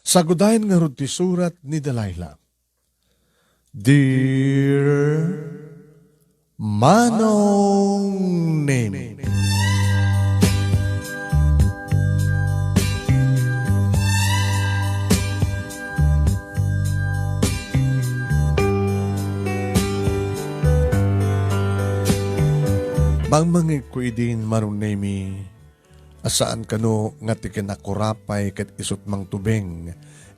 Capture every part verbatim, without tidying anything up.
Sagudayen ngarud ti surat ni Delilah. Dear Manong Nemi. Mangmangegko idin, Manong Nemi, a saan kano nga ti kinakurapay ket isut' mangtubeng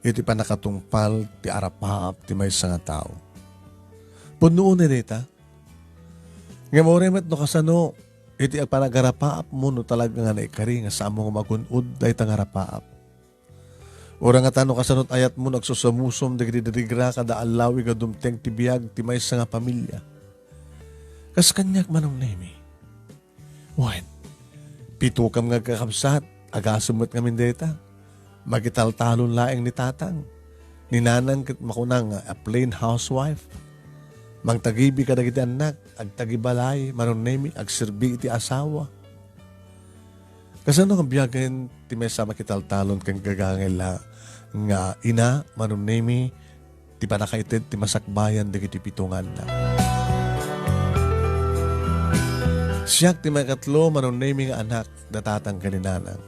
iti pannakatungpal ti arapaap ti maysa nga tao. Pudno unay dayta. Ngem uray met no kasano iti agpanagarapaapmo no talaga nga naikari nga saanmo nga magun-od dayta nga arapaap. Uray ngata no kasano ti ayatmo no agsusamusom dagiti dirigra kada alawig a dumteng ti biag ti maysa nga pamilia. Kas kaniak, Manong Nemi. Wen, pitokam nga agkakabsat, agasem met ngamin dayta. Makitaltalon laeng ni tatang. Ni nanang ket makuna nga a plain housewife. Mangtagibi kadagiti annak, agtagibalay, Manong Nemi, agserbi iti asawa. Kasano nga biagen ti maysa makitaltalon ken gagangay la nga ina, Manong Nemi, ti pannakaited ti masakbayan dagiti pitunganna. Siak ti maikatlo, Manong Nemi, nga anak da tatang ken ni nanang.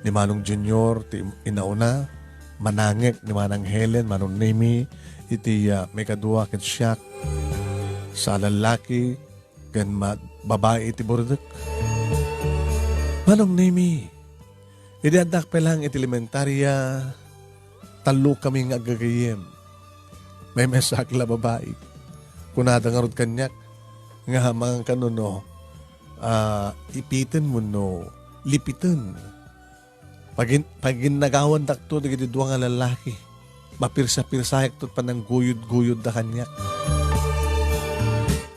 Ni Manong Junior ti inauna, manangek ni Manang Helen, Manong Nemi, iti, ah, maikadua ket siak sa lallaki ken ma-, babai iti burdek. Manong Nemi, idi addak pay laeng iti elementaria, tallokami nga aggagayyem. Maymaysaak la babai. Kunada ngarud kaniak nga amangan kano no, ah, ipiten wenno lipiten. Pagin-, paginnagawandakto dagiti dua nga lallaki. Mapirsa-pirsayakto panangguyod-guyodda kaniak.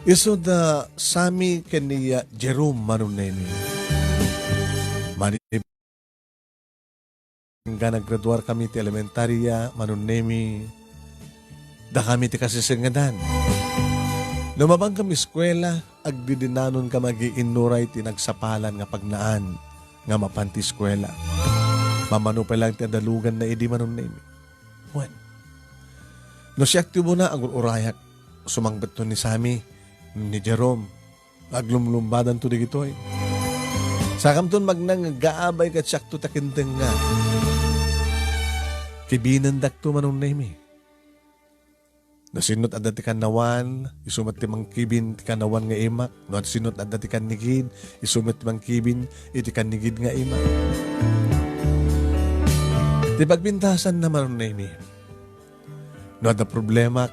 Isu da Sammy ken ni, ah, Jerome, Manong Nemi. Mani-, Nga naggraduarkami ti elementaria, Manong Nemi, dakami ti kasisengedan. No mabangkam eskuela, agdidinanonka nga agiinnuray ti nagsapalan nga pagnaan nga mapan ti eskuela. Mamano pay laeng ti adaluganna idi, Manong Nemi. Wen, no siak ti umuna, agur-urayak, sumangbetto ni Sammy, ni Jerome, aglumlumbadanto dagitoy. Sakamton magnang nga aggaabay ket siakto ti akintengnga. Kibinendakto, Manong Nemi. No sinno ti adda ti kannawan, isu met ti mangkibin ti kannawan nga imak. No sinno ti adda ti kannigid, isu met ti mangkibin iti kannigid nga imak. Ti pagpintasanna, Manong Nemi, no adda problemak,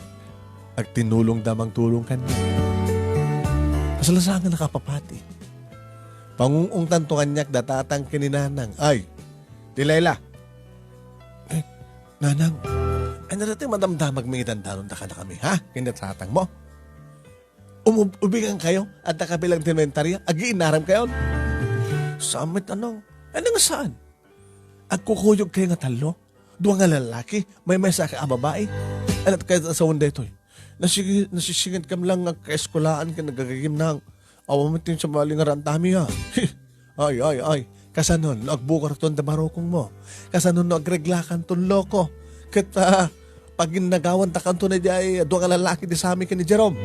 agtinulongda mangtulong kaniak. Kasla saan nga nakapapati. Pangung-ungtanto kaniak da tatang ken ni nanang. Ay, Delilah. Eh, nanang, ania daytoy madamdamagmi nga idandanonda kadakami, ha? Ken ni tatangmo? Umub-, ubigankayo? Adda kabilang ti elementarya? Agiinnaramkayon? Saan met, nanang? Ania nga saan? Agkukuyogkayo nga tallo? Dua nga lallaki, maymaysaak a babai. Ania ti kayat a sawen daytoy? Nasigi-, nasisingetkam lang nga agkaeskuelaan ken aggagayyem, nang. Awan met ti sabali nga raantami, ha? Ay, ay, ay. Kasano no agbukarton da barukongmo? Kasano no agreglakanton loko? Ket, ah, paginnagawantakanto na di ay dua nga lallaki, di Sammy ken ni Jerome?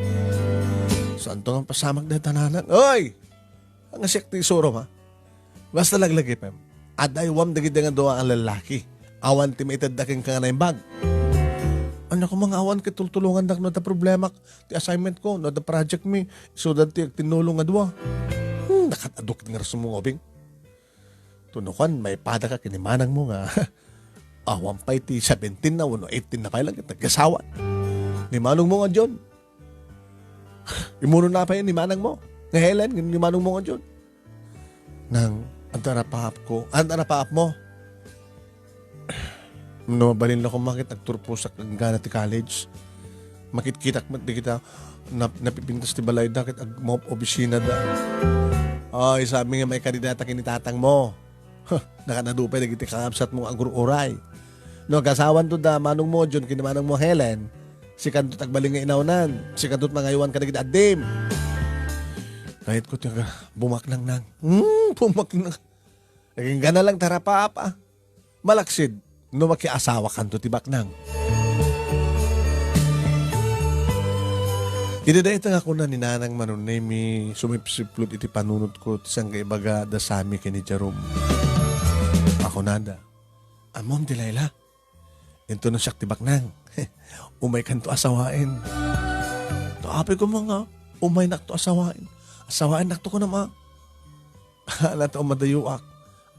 Saanto nga pasamak dayta, nanang? Oy! Nga siak ti isurom, ha? Basta laglagipem. Adaywam dagiti nga dua nga lallaki. Awan ti maitedda kenka nga naimbag. Ania koma nga awan ket tultulongandak no adda problemak ti assignment ko, no adda project mi, isuda ti agtinnulong nga dua. Hmm, nakat-adu ket nga rason mo nga ubing. Tunukan, maipadaka ken ni manangmo nga awan pay ti seventeen na wenno eighteen na pay lang ket nagasawa. Ni manongmo nga John. Imuno na pay ni manangmo nga Helen, ni manongmo nga John. Nang, anta rapaap ko, anta rapaap mo? No, mabalin la koma ket agturposak enggana ti college. Makitkitak met dagita nap-, napipintas ti balayda ket agmaob-obisina da. Ay, saan nga maikari dayta ken ni tatangmo. Huh, nakanadu pay dagiti kakabsatmo nga agur-uray. No, agasawanto da manongmo John ken ni manangmo Helen, sikanto ti agbalin nga inaonan, sikanto ti mangaywan kadagiti addim. Kayatko ti aga-, bumaknang, nang. Hmm, bumaknang. Nagingga na lang ti arapaap, a. Malaksid, no makiasawakanto ti baknang. Idi dayta nga kuna ni Nanang Manong Nemi, sumipsiplot iti panunotko ti sangkaibaga da Sammy ken ni Jerome. Akunada, "Ammom, Delilah, intono siak ti baknang, umaykanto a sawaen." "Ta apay koma nga umaynakto a sawaen? Asawaennakto kunam a." "Ania ta madayuak?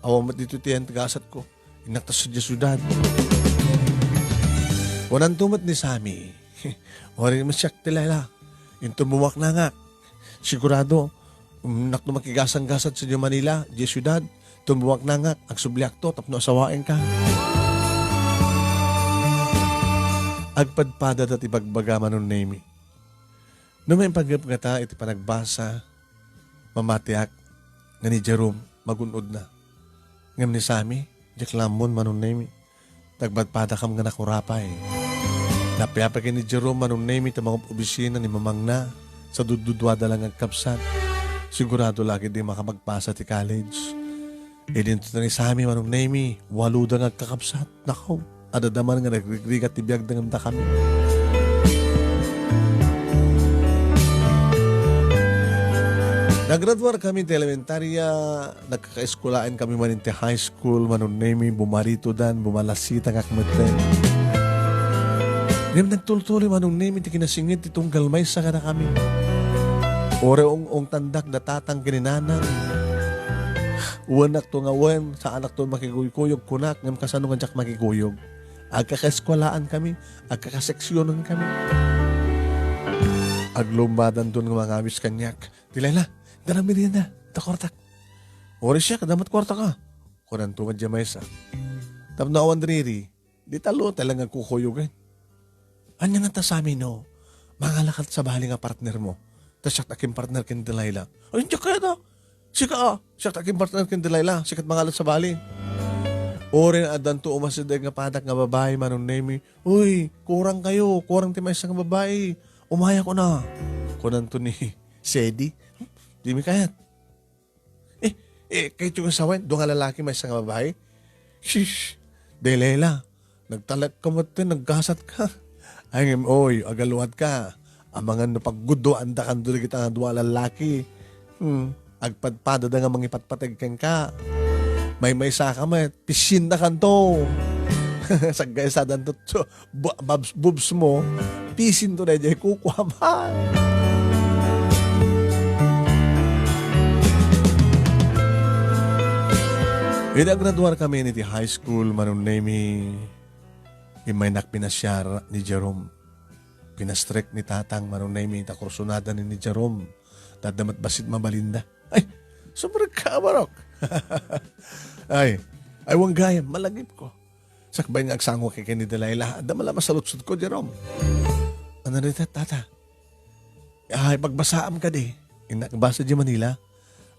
Awan met ditoy ti gasatko. Innakto sadiay siudad." Kunanto met ni Sammy, "Uray met siak, Delilah. Inton bumaknangak, sigurado, um, innakto makigasanggasat sadiay Manila, diay siudad. Inton bumaknangak, agsubliakto tapno asawaenka." Agpadpadada ti bagbaga Manong Nemi. No maipaggep ngata iti panagbasa, mamatiak nga ni Jerome magun-odna. Ngem ni Sammy, diak la ammon, Manong Nemi. Nagpadpadakam nga nakurapay. Napiapay ken ni Jerome, Manong Nemi, ti mangub-obisina ni mamangna, sa dudduduada la nga agkabsat. Sigurado la ketdi makapagpasa ti college. Idinto ni Sammy, Manong Nemi, waloda nga agkakabsat. Nakaw, adda man nga nagrigrigat ti biagda ngem dakami. Nagraduar kami ti elementarya, nagkakaeskulaen kami man iti high school, Manong Nemi, bumaritodan, bumalasitangak metten. Ngem nagtultuloy, Manong Nemi, ti kinasinged ti tunggal maysa kadakami. Uray ong-ongtandak da tatang ken ni nanang. Wenakto nga wen, saanakto makiguykuyog kunak, ngem kasano nga diak makiguyog? Agkakaeskuelaan kami, agkakaseksionan kami. Aglumbadanton nga mangawis kaniak. "Delilah, dara merienda, ta kuartak." "Uray siak, adda met kuartaka," kunanto met diay maysa. Tapno awan riri, di tallo ta la nga agkukuyogen. "Ania ngata, Sammy, no mangalaka sa bali nga partnermo? Ta siak ti akinpartner ken Delilah." "Ay, diak kayat a. Sika a, siak ti akinpartner ken Delilah, sika ti mangala sa bali." Uray addanto umasideg nga padak nga babai, Manong Nemi. "Uy, kurang kayo, kurang ti maysa nga babai. Umayakon a," kunanto ni Sedi. "Dimi kayat." "Eh, eh, kayatyo nga sawen, dua nga lalaki, maysa nga babai?" "Shish, Delilah, nagtalekka met, naggasatka. Ay, ngem, oy, agaluatka. Amangan no paggudduaandakanto dagita nga dua a lalaki. Hmm, agpadpadada nga mangipatpateg kenka. Maymaysaka met, pisindakanto." Saggaysadanto, so, bu-, babs-, boobs mo, pisinto daydiay kukuam. Idi agraduar kami iti high school, Manong Nemi, immaynak pinasiar ni Jerome. Pinastrek ni tatang, Manong Nemi, ta kursunada ni, ni Jerome. Ta adda met bassit mabalinda. Ay, sumrekka, barok. Ay, ay, wen gayam, malagipko. Sakbay nga agsango ken ni Delilah, adda met la masaludsodko, Jerome. "Ania dayta, tata?" "Ay, pagbasaam kadi." Innak, "Basa diay Manila.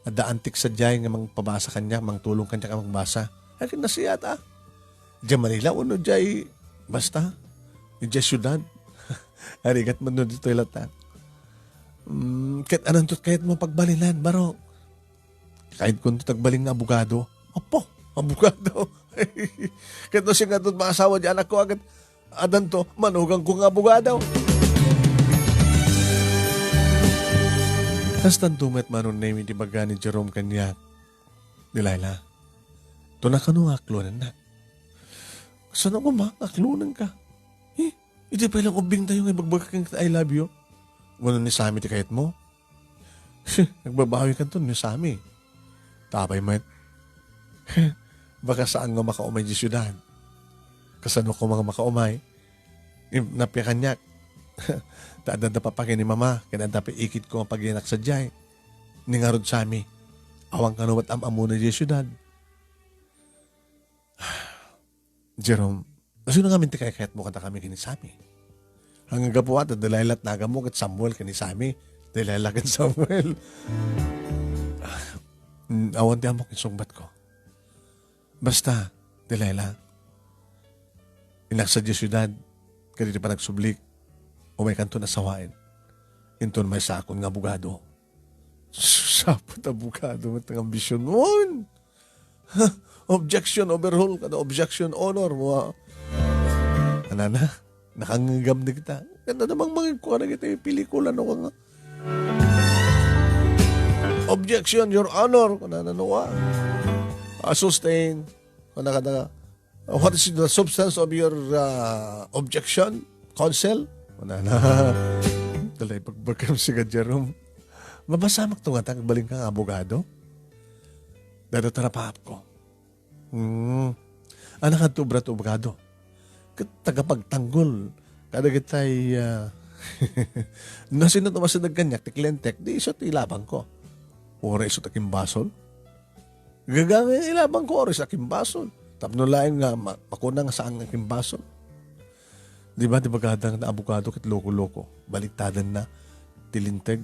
Adda antik sadiay nga mangpabasa kaniak, mangtulong kaniak a magbasa." Ay, ket nasiat, a. Diay Manila wenno diay, basta, diay siudad. Arigat man no ditoy latta. "Mm, ket ananto ti kayatmo a pagbalinan, barok?" "Kayatkonto ti agbalin nga abogado." "Apo, abogado? Ket no siak ngarud maasawa diay anakko, ket addanto, manuganko nga abogado." Kastanto met, Manong Nemi, ti baga ni Jerome kaniak, "Delilah, tuna kano nga aklonennak?" "Saan a koma nga aklonenka? Eh, idi pay lang ubbingtayo nga ibagbagak kenka ti I love you. Wenno ni Sammy ti kayatmo?" "Nagbabawikanto ni Sammy. Ta apay met, baka saan nga makaumay diay siudad. Kasano koma nga makaumay? Im-, napia kaniak. Ta adda da papa ken ni mama, ken adda pay ikitko nga pagiyanak sadiay. Ni ngarud, Sammy, awan kano met am-ammona diay siudad." "Jerome, sino ngamin ti kaykayatmo kadakami ken ni Sammy? Ania gapu a ta Delilah ti naganmo ket Samuel ken ni Sammy, Delilah ken Samuel." "Mm, awan ti ammok insungbatko. Basta, Delilah, innak sadiay siudad, ket iti panagsublik, umaykanton a sawaen. Inton maysakon nga abogado." "Saput abogado met nga ambisionmon?" Objection overrule kada objection honor mo, ah. Anana, nakangngegam dagita. Kanda namang mangigko kadagiti pelikula no nga. Objection, Your Honor. Kunana no, ah. Ah, sustain. Kuna kada, "What is the substance of your, ah, objection, counsel?" Kunana. Talay pagbagam si Jerome. Mabasamak to nga ta, agbalin ka nga abogado. Dada tarapap ko. Hmm. Anak adto obra ti abogado. Ket tagapagtanggol. Kadagitay, ah, no sino ti umasideg kaniak ti klientek, di isu ti ilabang ko. Uray isu ti akimbasol. Gaga nga ilabang ko, oras akimbasol. Tapno laeng nga ma-, makuna nga saan nga akimbasol. Di ba, di ba, gadang na abogado ket loko-loko? Baliktadan na. Ti linteg,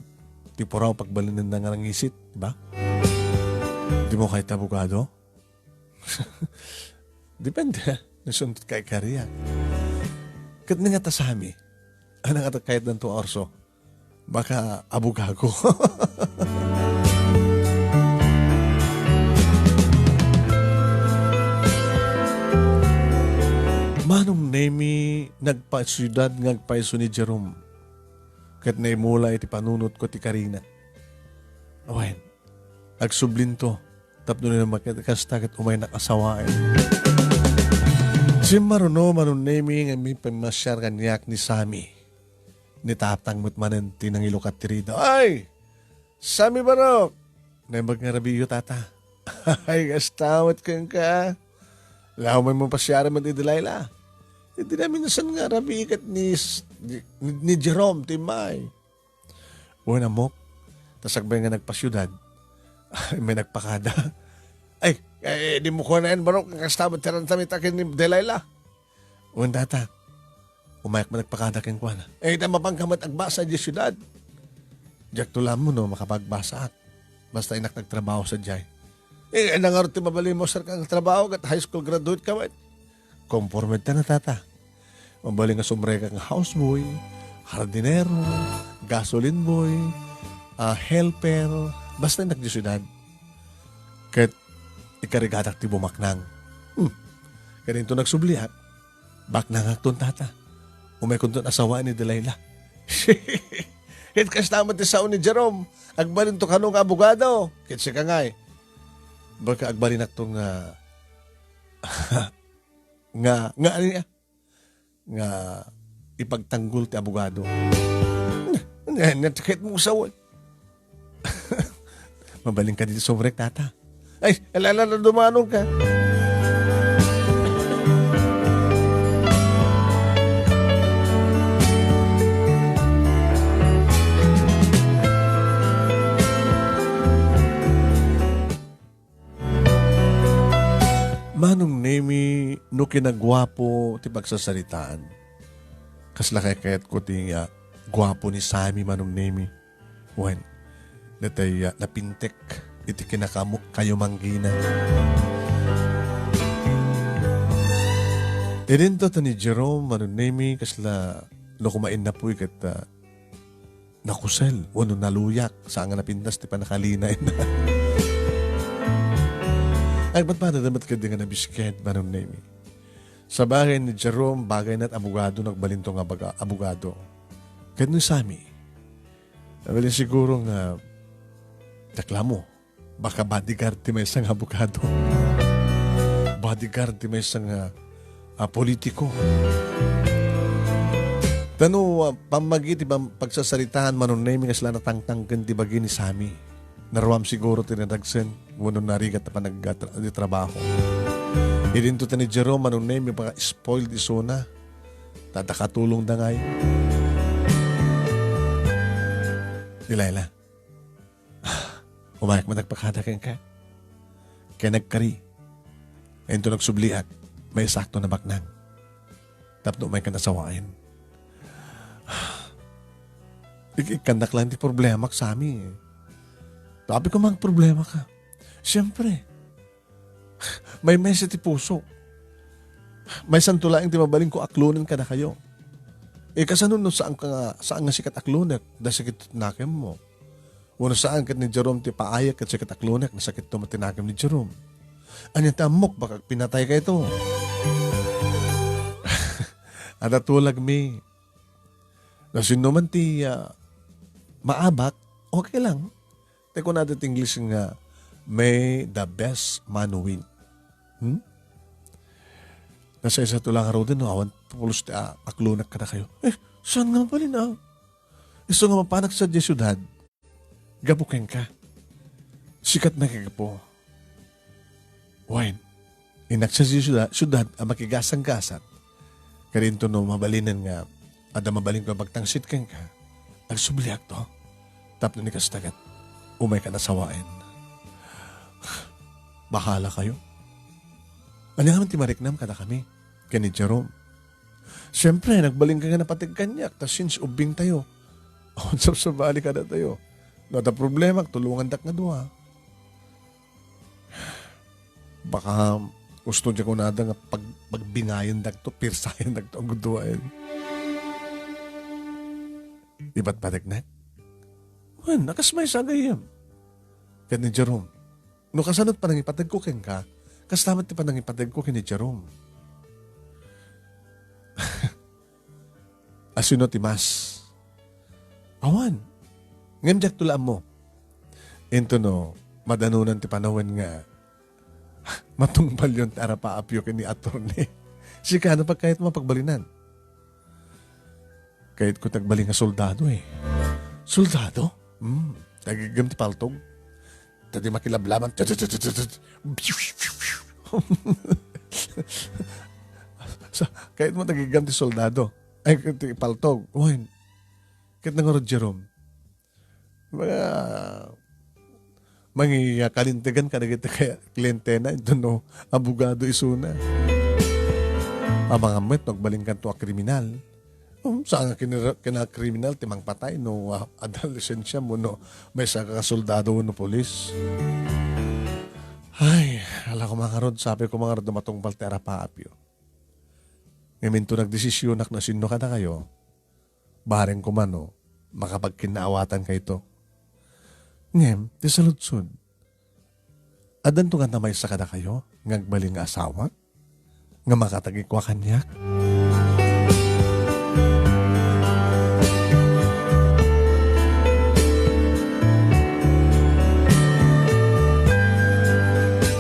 ti puraw, pagbalinen na nga nangisit, di ba? Di mo kayat abogado? Depende. Nasunod kay kariya. Ket nga ta Sami, ano nga ta kayat danto orso? Baka abugago. Manong Nemi, nagpasiudad nga agpayso ni Jerome. Ket naimula iti panunot ko ti karina. Awen, agsublinto, tapno ni makita kasta ket umaynak a sawaen. Simmaruno, Manong Nemi, nga mipamasiar kaniak ni Sami. Nitatang met manen ti nangilukat ti rida. "Ay! Sami Barok!" Naimbag nga rabiiyo, tata. "Ay, kasta met kenka. Law, may mapasiarem met ni Delilah. Idi naminsan nga rabii ket ni, ni, ni Jerome ti may." Wen, ammok, ta sakbay nga nagpasiudad, may nagpakada. "Ay, ay, di mo kunaen, Barok, kasta met ti ranta met ken ni Delilah." Wen, tata, umayak met nagpakada kenkuana. "Eh, ta mapanka met agbasa idiay siudad." "Diakto la ammo no makapagbasaak. Basta innak nagtrabaho sadiay." "Eh, ania ngarud ti mabalinmo, sir, nga trabaho ket high school graduate ka met?" "Konforme ta na, tata. Mabalin nga sumrekak nga houseboy, hardinero, gasoline boy, ah, helper, basta innak idiay siudad. Ket ikarigatak ti bumaknang." Hmm. Ket inton nagsubliak, "Baknangakton, tata. Umaykonton a sawaen ni Delilah." Ket kasta met ti sao ni Jerome. "Agbalinto kano nga abogado." "Ket sika ngay?" "Baka agbalinakto nga, nga, nga, ania? Nga ipagtanggol ti abogado." "Ania, ania ti kayatmo a sawen?" "Mabalin kadi ti sumrek, tata." "Ay, ala, ala, ala, dumanonka." Manong Nemi, no kinaguapo ti pagsasaritaan, kasla kayatko ti, ah, guapo ni Sami, Manong Nemi. Wen, natay, ah, napintek iti kinakamu-, kayo manggina. Idinto ta ni Jerome, Manong Nemi, kasla no kumain napuy ket, ah, nakusel, wenno naluyak, saan nga napintas ti pannakalinayna. Agpadpadada met ketdi nga nabisked, Manong Nemi. Sa bagay ni Jerome, bagay na ti abogado, nagbalinto nga baga-, abogado. Ket ni Sami, nabalin siguro nga, dakla mo, baka bodyguard ti maysa nga abogado. Bodyguard ti maysa nga, ah, politiko. Ta no, ah, pammagi ti pam-, pagsasaritaan, Manong Nemi, kasla natangtangken ti bagi ni Sami. Naruam siguro ti nadagsen, wenno narigat ti panag-, di trabaho. Idinto ta ni Jerome, Manong Nemi, baka spoiled isuna. Ta, ta katulong da ngay. Delilah. Umayak met nagpakada kenka. Ken nagkari. Inton nagsubliak, maysakto a baknang. Tapno umayka a sawaen. Ik-, ikkannak laeng ti problemak, Sami. Tapno koma agproblemaka. Siempre. Maymaysa ti puso. Maysanto laeng ti mabalinko a aklonen kadakayo. Eh, kasano no saan ka nga, saan nga sika ti aklonek, da sakit ti nakemmo? Wenno saan ket ni Jerome ti paayek ket sakit a aklonek, nasakitto met ti nakem ni Jerome? Ania ti ammok, baka agpinatay kayto. Adda tulagmi. No sino man ti, ah, maabak, okay lang. Ti kunada ti English nga, "May the best man win." Hmm? Nasaysayato lang ngaruden, no, awan pulos ti, ah, aklonak kadakayo. Eh, saan nga mabalin, ah? Isu nga mapanak sadiay siudad, gapu kenka. Sika ti nakigapu. Wen, innak sadiay siudad, siudad a makigasanggasat. Kadi intono mabalinen nga adda mabalinko a pagtangsit kenka, agsubliakto. Tapno ni kasta ket, umaykan a sawaen. Bahala kayo. Ania ngamin ti mariknam kadakami ken ni Jerome? Siempre, nagbalinka nga napateg kaniak, ta since ubbingtayo, awan sabsabali kadatayo. No adda problema, tulongandak nga dua. Baka gusto diay kunada nga pag-, pagbingayendakto, pirsayendakto, agduaen. Ipatpategnak? Wen, a kas maysa a gayyem. Ket ni Jerome, no kasano ti panangipategko kenka, kasta met ti panangipategko ken ni Jerome. Asino ti mas? Awan. Ngem diakto la ammo. Intono, madanunan ti panawen nga matungpalyon ti arapaapyo ken ni attorney. Sika, no pagkayatmo a pagbalinan? Kayatko ti agbalin nga soldado, eh. Soldado? Hmm. Tagiggem ti paltog. Ta di makilablaban. Sa, kayatmo tagiggem ti soldado. Ay, ti paltog. Wen. Ket nangarud Jerome. Mga mangi-, kalintegan kadagiti kay-, klientena, intono abogado isuna. Amangan met no agbalinkanto a kriminal. Um, saan nga kinira-, kinakriminal ti mangpatay no, ah, adda lisensia mo no maysa ka soldado wenno pulis. Ay, ala ko mangarud, sabi ko mangarud no matungpal ti arapaapyo. Ngem intono nagdesisionak no sinno kadakayo, bareng koma no makapagkinnaawatan kayto. Ngem, ti saludsod, addanto ngata maysa kadakayo nga agbalin nga asawa nga makatagikua kaniak?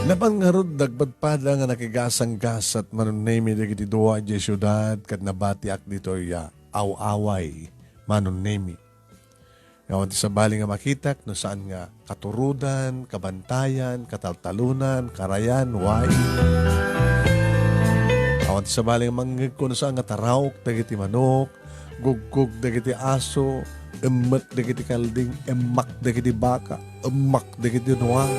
Napan ngarud, nagpadpada nga nakigasanggasat Manong Nemi dagiti dua idiay siudad ket nabatiak ditoy, ah, aw-away, Manong Nemi. Nga awan ti sabali nga makitak no saan nga katurodan, kabantayan, kataltalonan, karayan, wai. Awan ti sabali nga mangngegko no saan nga taraok dagiti manok, gugkog dagiti aso, emmek dagiti kalding, emmak dagiti baka, emmak dagiti nuang.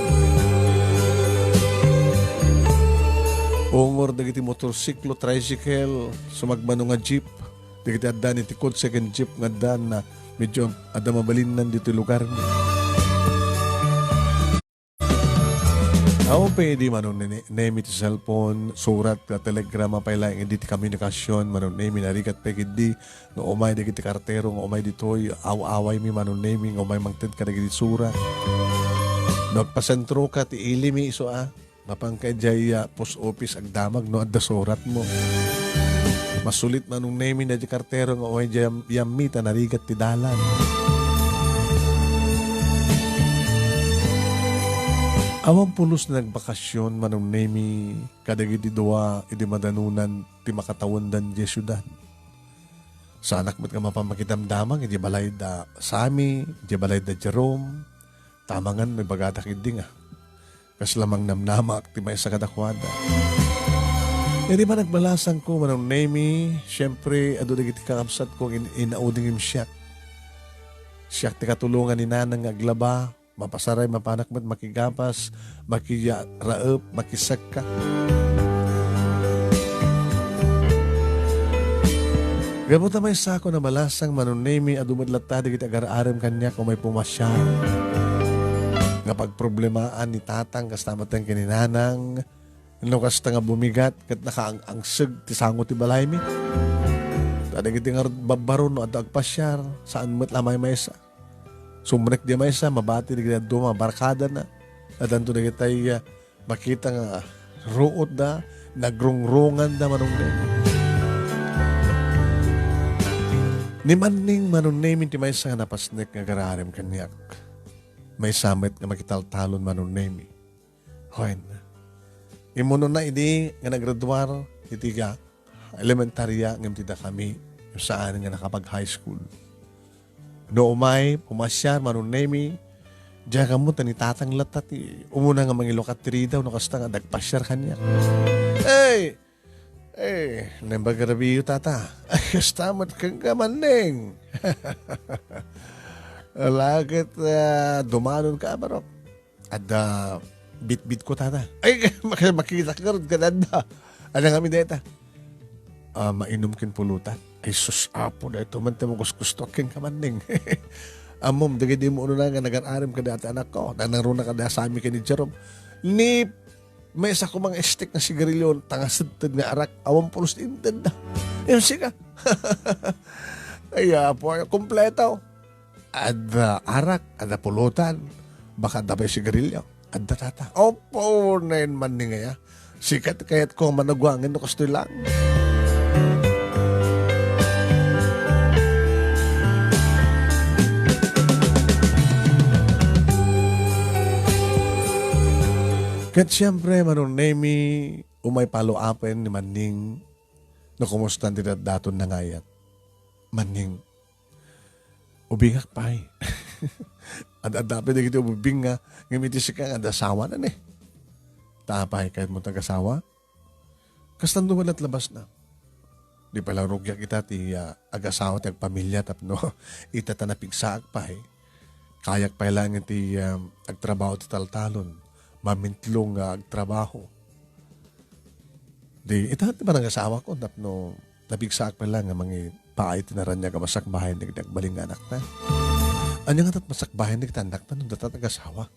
Ungor dagiti motorsiklo, tricycle, sumagmano nga jeep, dagiti addan iti kotse ken jeep nga addan na medyo adda mabalinnan ditoy lugarmi. Awan pay idi Manong Nene-, Nemi ti cellphone, surat, telegrama pay laeng idi ti komunikasion, Manong Nemi narigat pay ketdi nga umay dagiti kartero nga umay ditoy, aw-awaymi Manong Nemi nga umay mangted kadagiti surat. No agpasentroka ti ilimi isu a, mapanka idiay, ah, post office agdamag no adda suratmo. Masulit Manong Nemi daydi kartero nga umay idiay yam-, yammi ta narigat ti dalan. Awan pulos nga nagbakasyon Manong Nemi kadagiti dua idi madanunan ti makatawendan idiay siudad. Saanak met nga mapan makidamdamag idiay balay da Sammy, idiay balay da Jerome. Tamangan no ibagadak idi nga kasla mangnamnamaak ti maysa kadakuada. Idi man nagbalasangko, Manong Nemi, siempre, adu dagiti kakabsatko nga in-, inaudi ngem siak. Siak ti katulongan ni Nanang nga aglaba, mapasaray, mapanak met makigapas, makiyaraep, makisekka. Gapu ta maysako nabalasang Manong Nemi, adu met latta dagiti agar-arem kaniak umay pumasiar. Nga pagproblemaan ni Tatang kasta met ken ni Nanang, no kasta nga bumigat ket nakaang-angseg ti sango ti balaymi. Ta dagiti ngarud babbaro no adda agpasiar, saan met la maymaysa. Sumrekda maysa, mabati dagiti dadduma a barkadana. Addanto dagiti, ah, Makita nga ruotda, nagrungrunganda Manong Nemi. Ni Manning Manong Nemi ti maysa nga napasnek nga agar-arem kaniak. Maysa met nga makitaltalon Manong Nemi. Wen, immunona idi nga naggraduar iti ga-, elementarya ngem ti dakami, saan nga nakapag-high school. No umay, pumasiar Manong Nemi, diak ammo ta ni Tatang latta ti umuna nga mangilukat ti ridaw no kasta nga dagpasiar kaniak. Hey! Eh, naimbag a rabiyo, Tata. Ay, kasta met kenka, Manning. Ala ket, ah, dumanonka, barok. Adda bitbitko, Tata. Ay, maki-, makitak ngarud kada adda. Ania ngamin dayta? Ah, mainom ken pulutan. Ay, sus, Apo, daytoy man ti makuskustuak kenka, Manning. Ammom, dagidi immunona nga nagar-arem kadayta anakko. Nangruna kada Sammy ken ni Jerome. Ni maysa koma nga stick nga sigarilyo, ta nga sedted nga arak, awan pulos ti intedda. Ngem sika. Ay, Apo, ay, kompleto. Adda arak, adda pulutan, baka adda pay sigarilyo. Adda, Tata. Opo, nain man ni ngaya. Sika ti kayatko, managwangen no kastoy lang. Ket siempre, Manong Nemi, umay palo-upen ni Manning no kumustan ti datdaton nangayat. Manning, ubingak pay. Ad-adda pay dagiti ubing nga, ngem iti sika nga adda asawana ni. Ta apay, kayatmo ti agasawa? Kastan duman latlabasna. Di pay la rugiak ita ti, ah, agasawa ti agpamilya tapno ita ta napigsaak pay. Kayak pay laeng ti, ah, agtrabaho ti taltalon, mamintlong nga agtrabaho. Di, ita ti panangasawako tapno napigsaak pay laeng nga mangipaay ti naraniag a masakbayan dagiti agbalin nga anakna. Ania ngata ti masakbayan dagiti annakna no data ti agasawa?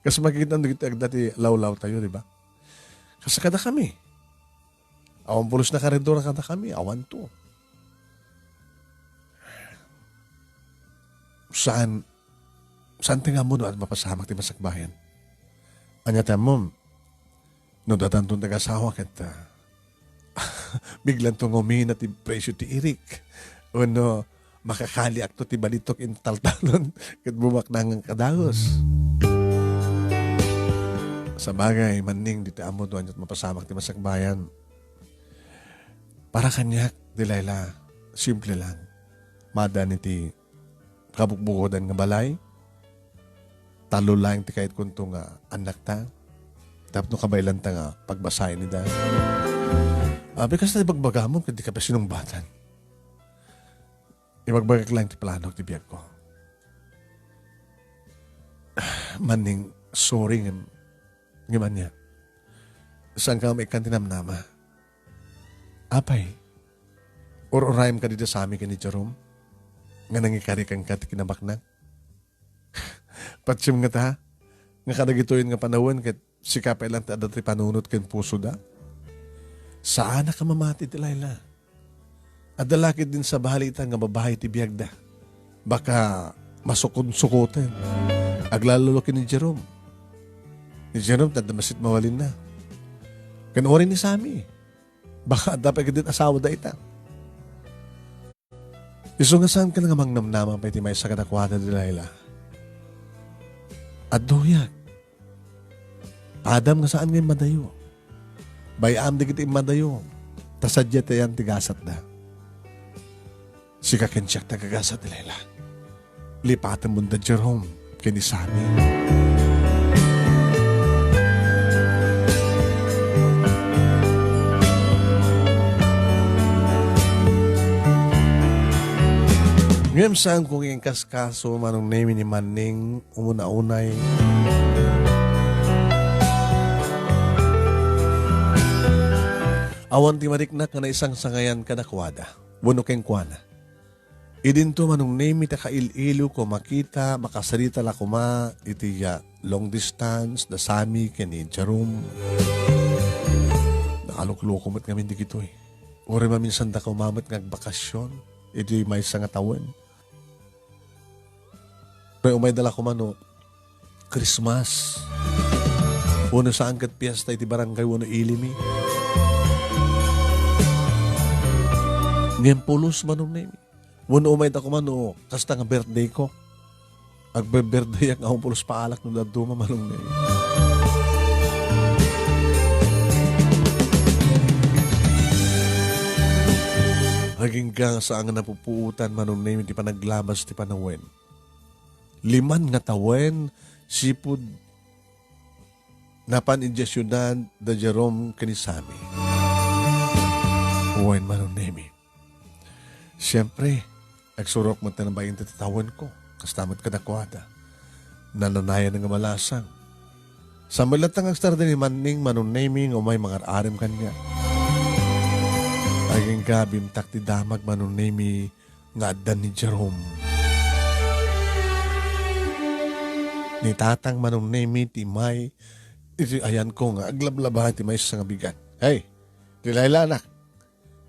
Kas makita dagiti agda ti lawlawtayo, di ba? Kas kadakami. Awan pulos nakaredor kadakami, awanto. Saan, saan ti nga ammo no adda mapasamak ti masakbayan? Ania ti ammom? No datanton ti agasawa ket, ah, biglanto nga umina ti presyo ti irik. Wenno, makakaliakto ti balitok iti taltalon ket bumaknangan kadagus. Sabagay, Manning, dita ammo no aniat mapasamak ti masakbayan. Para kaniak, Delilah, simple lang. Maaddaan iti kabukbukodan nga balay. Tallo laeng ti kayatkonto nga annakta. Tapno kabaelanta nga pagbasaen ida. Abi, kasta ti bagbagamon ket dika pay sinungbatan. Ibagbagak laeng ti planok ti biagko. Manning, sorry ngem, ngem ania. Saanka nga maikkan ti namnama. Apay, ur-urayem kadi da Sammy ken ni Jerome nga nangikari kenka ti kinabaknang? Patiem ngata, nga kadagitoyen nga panawen ket sika pay laeng ti adda ti panunot ken pusoda? Saanak a mamati, Delilah. Adda la ketdin sabali ita nga babai ti biagda. Baka masukon-sukoten. Aglalalo ken ni Jerome. Ni Jerome, adda masitmawalinna. Ken uray ni Sammy. Baka adda pay ketdin asawada ita. Isu nga saanka nga mangnamnama pay ti maysa kadakuada, Delilah. Addoyak. Padam nga saan nga immadayo. Bay-am dagiti immadayo. Ta sadiay ti gasatda. Sika ken siak ti agagasat, Delilah. Lipatenmon da Jerome ken ni Sammy. Ngem saanko nga inkaskaso, Manong Nemi, ni Manning, umuna unay. Awan ti mariknak nga naisangsangayan kadakuada wenno kenkuana. Idinto, Manong Nemi, ta kail-ilo ko makita, makasarita la koma iti, ah, long distance da Sammy ken ni Jerome. Nakalukloko met ngamin dagitoy. Uray maminsan da koma met nga agbakasyon iti maysa nga tawen. Pero umayda la koma no Christmas. Wenno saan ket fiesta iti barangay wenno ili mi. Ngem pulos, Manong Nemi. Wenno umayda koma no kasta nga birthday ko. Agbe-birthday ak nga awan pulos paalak no dadduma, Manong Nemi. Agingga nga saan nga napupuotan, Manong Nemi, ti panaglabas ti panawen. Liman nga tawen, sipud napan idiay siudad da Jerome ken ni Sammy. Wen, Manong Nemi. Siempre, agsurok met ti nabain ti tawenko. Kasta met kadakuada. Nananayan nga malasang. Sa met latta nga agsardeng ni Manning, Manong Nemi, nga umay mangar-arim kaniak. Agingga bimtak ti damag, Manong Nemi, nga adda ni Jerome. Ni Tatang, Manong Nemi, ti may iti ayanko nga aglablaba iti maysa nga bigat. Hey, Delilah, anak.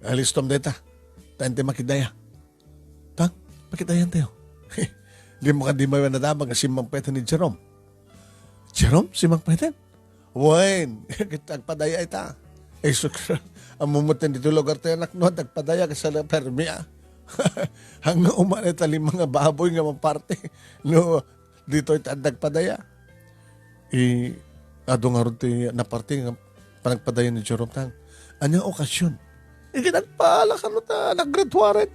Alistom dayta. Ta inti makidaya. Tang, pakidayan tayo. Di mo kadi may nadama nga simmangpeten ni Jerome. Jerome, simmangpeten? Wen, agpadaya ita. Ay, sukra. Ammom met ditoy lugar tayo, anak, no, agpadaya, kasla permi, ah. Hanggang umana ita lima nga baboy nga maparti. No, ditoy ta agpadaya. I, adu ngarud ti naparti nga panagpadaya ni Jerome tang. Ania okasion? Iket agpala kano ta naggraduaren.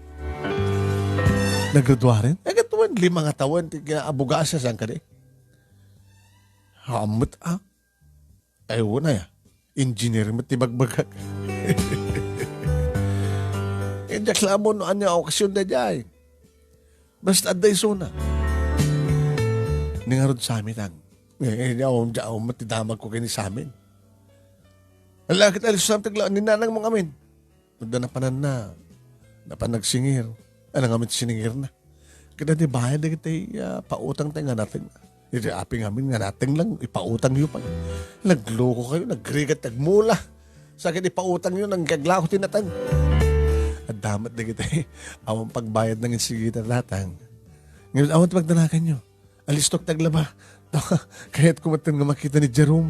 Naggraduaren? Iket wen lima nga tawen ti kinaabugasa, saan kadi? Hammet a. Ay, wala ya. Engineer met ti bagbagak. Eh, diak la ammo no ania okasion daydiay. Basta adda isuna. Ni ngarud Sammy tang. Eh, eh, di awan, di awan met ti damag ko ken ni Sammy. Ala, ket alisto Sammy tagla, ni nanang mo ngamin. Adda napananna. Napan nagsingir. Ano ngamin ti siningirna? Ket adda bayad dagiti, ah, pautang tayo nga nateng. Iti api ngamin nga nateng lang, ipautang yo pa. Nagloko kayo, nagrigat, nagmula. Sa ket ipautang yo, nang kaglako ti nateng. Adda met dagiti awan pagbayad nang insigita datang. Ngayon, awan ti pagdanakan yo. Alistok taglaba. Kayat ko met nga makita ni Jerome.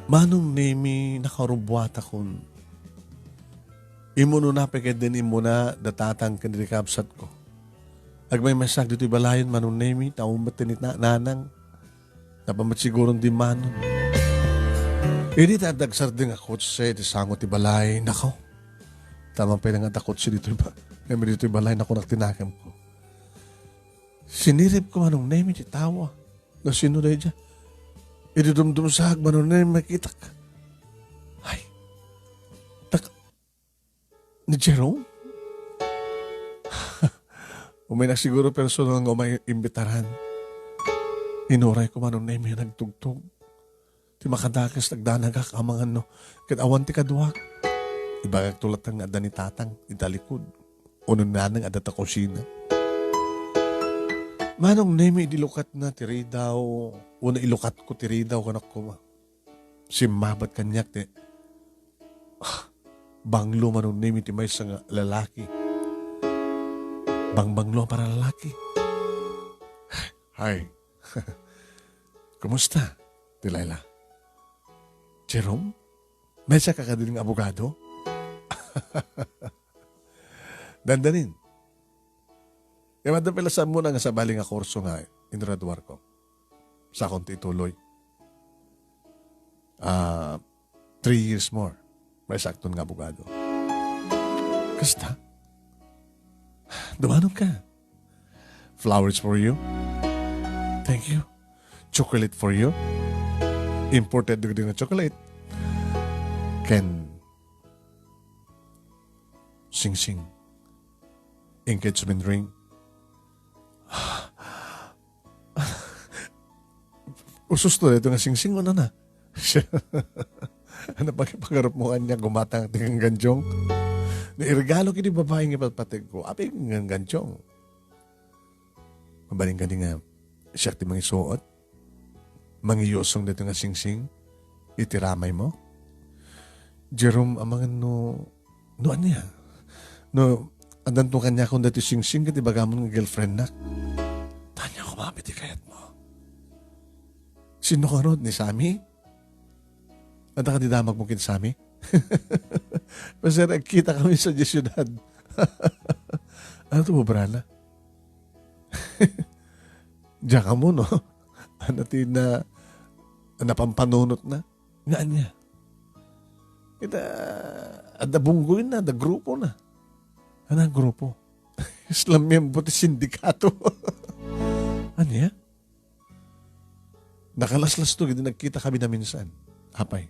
Manong Nemi, nakarubuatakon. Imunona pay ket din immuna da tatang ken di kabsatko. Agmaymaysak ditoy balayen, Manong Nemi, ta ummet ti na-, nanang. Napan met siguron di manon. Idi ta agsardeng a kotse ti sango ti balay, nako. Taman pay nga adda kotse ditoy ba-, kami ditoy balay, nako, nagtinakemko. Siniripko, Manong Nemi, ti tawa. No sino daydiay? Idi dumdumsak, Manong Nemi, makitak. Ay. Tak-, ni Jerome? Umay nak siguro personal nga umay imbitaran. Inuray ko, Manong Nemi, nagtugtog. Ti makadakes, nagdanagak, amangan no. Ket awan ti kaduak. Ibagak to latta nga adda ni tatang, ita likod. Uno nanang adda ta kusina. Manong Nemi, idi lukatna ti ridaw, uno ilukatko ti ridaw, kanak koma. Simmabat kaniak ti, ah, banglo, Manong Nemi, ti maysa nga lalaki. Bangbanglo a paralalaki. Hi. Kumusta, Delilah? Jerome? Maysa ka kadin nga abogado? Dandanin. Kaya madam pala sa muna nga sabali nga kurso nga ingraduar ko. Sakon ti ituloy. Ah, three years more. Maisakton nga abogado. Kasta? Dumanon ka. Flowers for you. Thank you. Chocolate for you. Imported dagdi nga chocolate. Ken singsing. Engagement ring. Ususto daytoy nga singsing, ano na? Ano pag-, pagarup mo kanya, gumatang ti gangganjong? Ni irgalo kini babae nga patpategko, apay gangganjong? Mabalin ka di nga siya ti mangisuot? Mangiyusong daytoy nga singsing? Iti ramay mo? Jerome, amangan no, no ania? No, addanto kaniakon daytoy singsing ket ibagamon nga girlfriendnak. Ania koma met ti kayatmo? Sino ngarud, ni Sammy? Adda kadi damagmo ken Sammy? Basta agkitakami sadiay siudad. Ano ti obrana? Diak ammo, no? Ano ti na-, napampanunotna? Nga ania? Ita, adda bunggoyna, adda grupona. Ano a grupo? Isla miyembro ti sindikato. Ania? Nakalaslasto idi nagkitakami naminsan. Apay.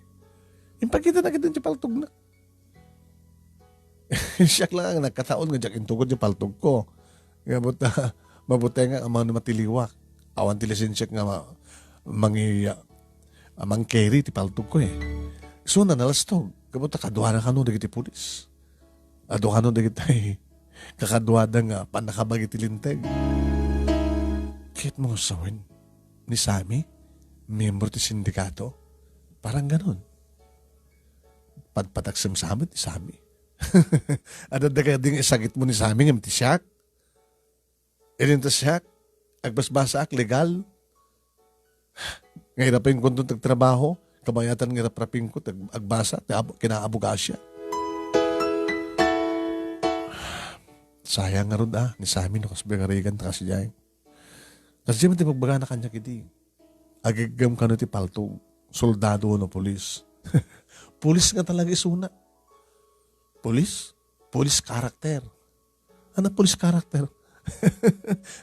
Impakitana ket ti paltogna. Siak laeng a nagkataon nga diak intugod ti paltogko. Nga buta, mabuteng nga amangan no matiliwak. Awan ti lisensiak nga ma-, mangi-, a, mang-carry ti paltogko, eh. So, nalastog. Nga buta, kaduana kano dagiti pulis. Adu kano dagiti kakaduada nga pannakabag iti linteg. Kayatmo nga sawen ni Sammy, miyembro ti sindikato? Parang ganun. Padpadaksemsamet ni Sammy. Adda kadi nga isagitmo ni Sammy ngem ti siak? Idinto siak, agbasbasaak, legal. Nga irapenkonto ti agtrabaho, kabayatan nga iraprapingko, ti ag-, agbasa, ti ab-, kinaabogasiak. Sayang ngarud a, ni Sammy no kasbay nga rigan ta kasdiay. Kasdiay met ti pagbagana kaniak idi. Agiggam kano ti paltog, soldado wenno pulis. Pulis nga talaga isuna. Pulis? Pulis character. Ano pulis character?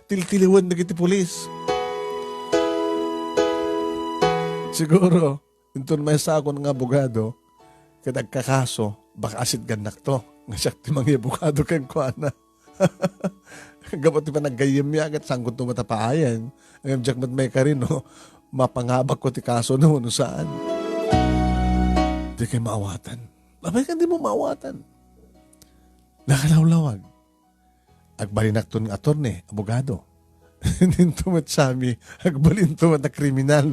Tiltiliwen dagiti pulis. Siguro, inton maysaakon nga abogado, ket agkakaso, baka asitgannakto. Nga siak ti mangiabogado kenkuana. Gapu ti panaggayyemmi, ket sangkotto met a paayen. Ngem diak met maikari no mapangabakko ti kaso no, no saan. Di kay maawatan. Apay nga di mo maawatan? Nakalawlawag. Agbalinakton nga attorney, abogado. Ninto met Sammy, agbalinto met a kriminal.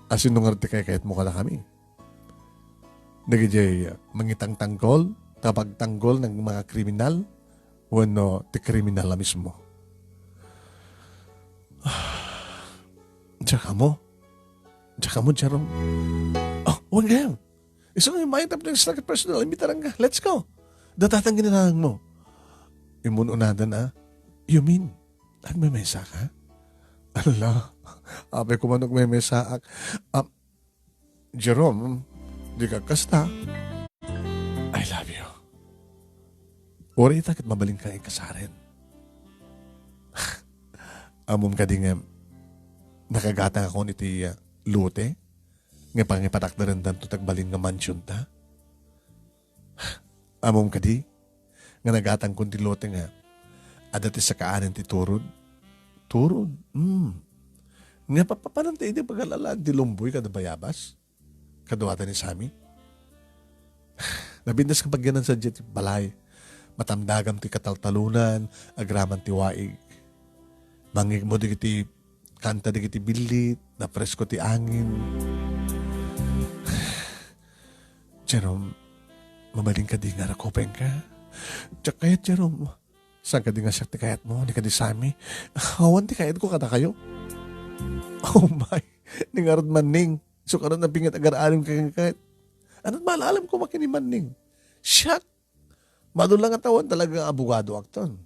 Asino ngarud ti kaykayatmo kadakami? Dagidiay mangitangtanggol, tapagtanggol ng mga kriminal, wenno ti kriminal a mismo? Diak ammo. Diak ammo, Jerome. Oh, wen gayam. Isu nga immay tapno extra personal, imbitarang ka. Let's go. Datatan ginanahang mo. Imun-unadan, ah. You mean, nagmemesa ka? Ala, apay ko man nagmemesa. Ah, Jerome, di ka kasta. I love you. Uray ita ket mabalin ka ikasaren. Ammom kadi nga nakagatang ako iti, ah, lote nga pangipatakderendanto ti agbalin nga mansion ta? Ammom kadi nga nagatangkon ti lote nga adda ti sakaanen ti turod? Turod? Hmm. Nga papapanan ti idi pagalalaan ti lumboy kada bayabas? Kaduada ni Sammy? Napintas nga pagyanan sadiay ti balay. Matamdagam ti kataltalonan, agraman ti waig. Mangngigmo dagiti kanta dagiti billit, napresko ti angin. Jerome, mabalin kadi nga rakupenka? Diak kayat, Jerome. Saan kadi nga siak ti kayatmo, ni kadi Sammy? Awan ti kayatko kadakayo. Oh my! Ni ngarud Manning. So, karon napinget agar-alim ka ken kayat. Anat maal-alim ko makin ni Manning? Siak! Madula nga tawen talaga nga abogado akton.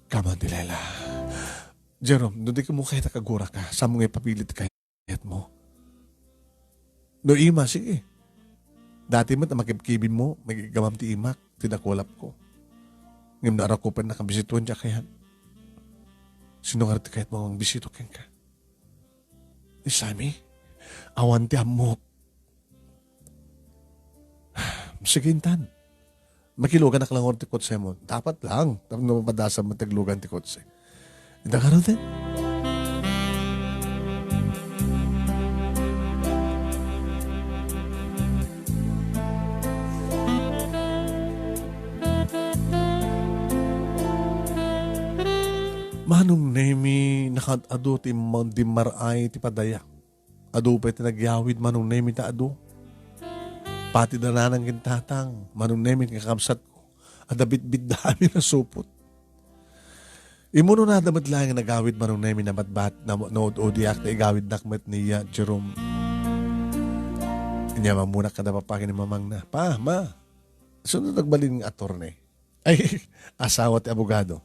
Come on, Delilah. Jerome, no di ka mo kayat a kaguraka, saan mo nga ipapilit kayat mo? No ima, sige. Dati met a makibkibin mo, magigamam ti imak, ti nakulap ko. Ngem naarakupen nakabisituan ti kayat. Sino nga ti kayat mo nga bisito kenka? Ni Sammy? Awan ti ammok. Sige, intan. Makiluganak lang ti kotse mo. Dapat lang. Tapno mapadasam mo ti aglugan ti kotse. Ita ka, Roden? Manong Nemi, Nakad-adu ti immang dimmar-ay ti padaya. Adu pay ti nagyawid, Manong Nemi, ta adu. Pati da nanang ken tatang, Manong Nemi, ken kakabsatko, adda bitbitda amin a supot. Immunonada met laeng nga nagawid, Manong Nemi, nabatbat, na, naud-udiak, ta igawidnak met ni, ah, Jerome. Inya mammunak kada papa ken ni mamangna, "Pa, ma, sino nagbalin nga attorney?" Ay, asawa ti abogado.